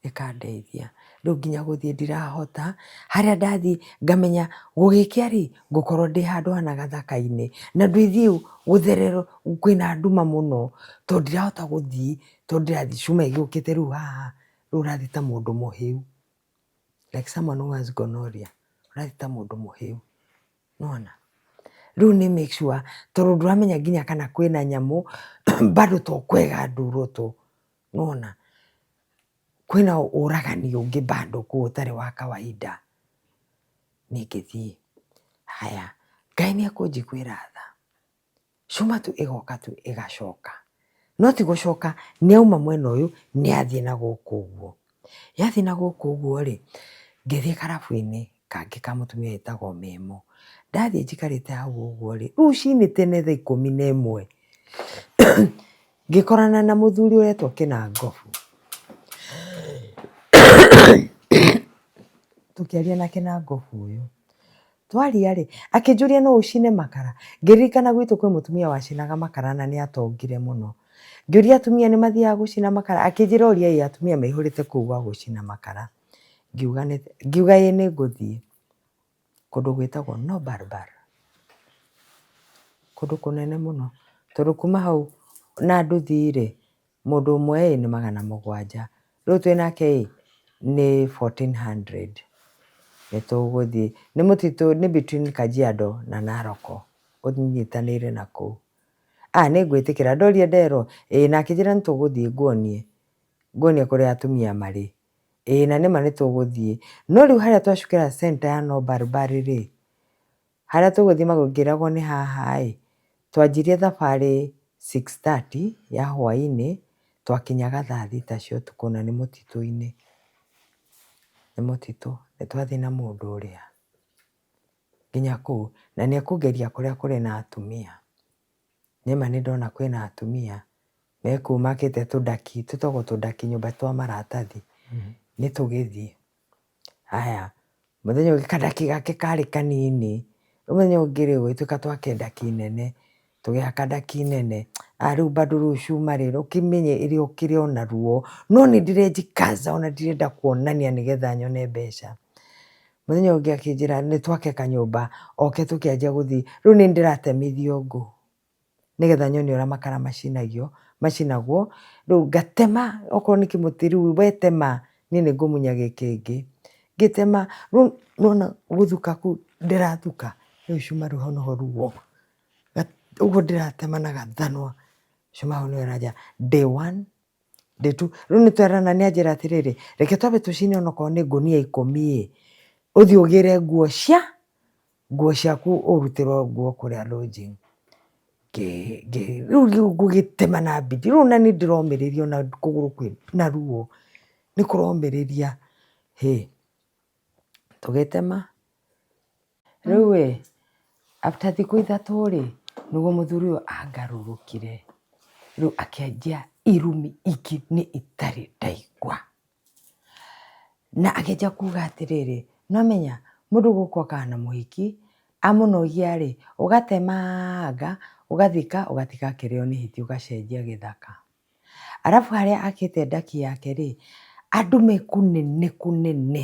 ĩkandeithia. Rĩu nginya gũthiĩ ndirahota, harĩa ndathiĩ ngamenya gũgĩkĩa rĩ, ngũkorwo ndĩ handũ hana gathaka-inĩ, na ndwĩthiĩ gũthererwo kwĩna nduma mũno, tondũ ndirahota gũthiĩ, tondũ ndĩrathiĩ cuma ĩgĩũkĩte rĩu haha, rĩu ũrathiĩ ta mũndũ mũhĩu, like someone who has gonorrhea, ũrathiĩ ta mũndũ mũhĩu, nĩwona? Rĩu nĩ make sure, tondũ ndũramenya nginya kana kwĩna nyamũ, bado to kwega ndurũtũ, nĩwona? Kwĩna ũragani ũngĩ bado kũu ũtarĩ wa kawaida. Niĩ ngĩthiĩ, haya, Ngai nĩ ekũnjiguĩra tha, cuma tu ĩgoka tu ĩgacoka. No ti gũcoka, nĩ auma mwena ũyũ, nĩ athiĩ na gũkũ ũguo. Yathiĩ na gũkũ ũguo rĩ, ngĩthiĩ karabu-inĩ kangĩ ka mũtumia wĩtagwo Memo. Ndathiĩ njikarĩte hau ũguo rĩ, rũcinĩ tene thaa 11, ngĩkorana na mũthuri ũretwo Kĩnangobu. Tũkĩaria na Kĩnangobu ũyũ, twaria rĩ, akĩnjũria no ũcine makara? Ngĩririkana gwitũ kwĩ mũtumia wacinaga makara na nĩ atongire mũno. Ngĩũria atumia nĩ mathiaga gũcina makara? Akĩnjĩra ũriai atumia maihũrĩte kũu gwa gũcina makara. Ngiuga ngiuga ĩĩ nĩ ngũthiĩ. Kũndũ gwĩtagwo Nobarbar. Kũndũ kũnene mũno. Tondũ kuma hau na nduthi rĩ, mũndũ ũmwe ĩ nĩ 700. Rĩu twĩ nake ĩ nĩ 1400. Nĩ tũgũthiĩ, nĩ mũtitũ, nĩ between Kajiado na Narok, ũnyitanĩire na kũu. Ah nĩ ngwĩtĩkĩra, ndoria nderwo, ĩĩ na akĩnjĩra nĩ tũgũthiĩ nguonie, nguonie kũrĩa atumia marĩ. Ĩĩ na nĩma nĩ tũgũthiĩ. No rĩu harĩa twacukĩra center ya Nobarbar rĩ, harĩa tũgũthiĩ magũrũ ngĩragwo nĩ haha ĩ, twanjirie thabarĩ 6:30 ya hwainĩ, twakinyaga thaa 6 cia ũtukũ na nĩ mũtitũ-inĩ. Nĩ mũtitũ, nĩ twathiĩ na mũndũ ũrĩa nginya kũu, na nĩ ekũngeria kũrĩa kũrĩ na atumia. Nĩma nĩ ndona kwĩna atumia me kũu makĩte tũndaki, twĩtagwo tũndaki nyũmba twa maratathi, nĩ tũgĩthiĩ. Haya, mũthenya ũngĩ kandaki gake karĩ kanini, rĩu mũthenya ũngĩ rĩ, gũgĩtuĩka twake ndaki nene, tũgĩaka ndaki nene, ah rĩu bado rĩu cuma rĩ, ũkĩmenye ĩrĩa ũkĩrĩ ona ruo, no nĩ ndĩrejikaza ona ndirenda kuonania nĩgetha nyone mbeca. Mũthenya ũngĩ akĩnjĩra nĩ twake kanyũmba, oke tũkĩanjia gũthiĩ, rĩu nĩ ndĩratemithio ngũ, nĩgetha nyone ũrĩa makara macinagio, macinagwo, rĩu ngatema okorwo nĩ kĩmũtĩ rĩu wetema niĩ nĩ ngũmunya gĩkĩngĩ. Ngĩtema rĩu nĩwona gũthuka kũu ndĩrathuka, rĩu cuma rĩu hau nĩho ruo, ũguo ndĩratema na gathanwa, cuma hau nĩho ĩranjia day one, day two, rĩu nĩ twerana nĩ anjĩra atĩrĩrĩ, reke twambe tũcine onokorwo nĩ ngũnia 10 ĩ, ũthiĩ ũgĩre nguo cia, nguo ciaku ũrutĩrwo nguo kũrĩa lodging. Rĩu ngũgĩtema na bidii, rĩu ona nĩ ndĩromĩrĩria ona kũgũrũ kwĩna ruo, nĩ kũromĩrĩria, hĩ, tũgĩtema. Rĩu ĩ, after thikũ 3 rĩ, nĩguo mũthuri ũyũ angarũrũkire, rĩu akĩanjia irumi ingĩ niĩ itarĩ ndaigua. Na akĩanjia kuga atĩrĩrĩ, nĩwamenya mũndũ gũkũ okaga na mũhiki, amũnogia rĩ, ũgatemanga, ũgathika, ũgatiga akĩrĩo nĩ hiti ũgacenjia gĩthaka. Arabu harĩa akĩte ndaki yake rĩ, andũ me kũnene kũnene.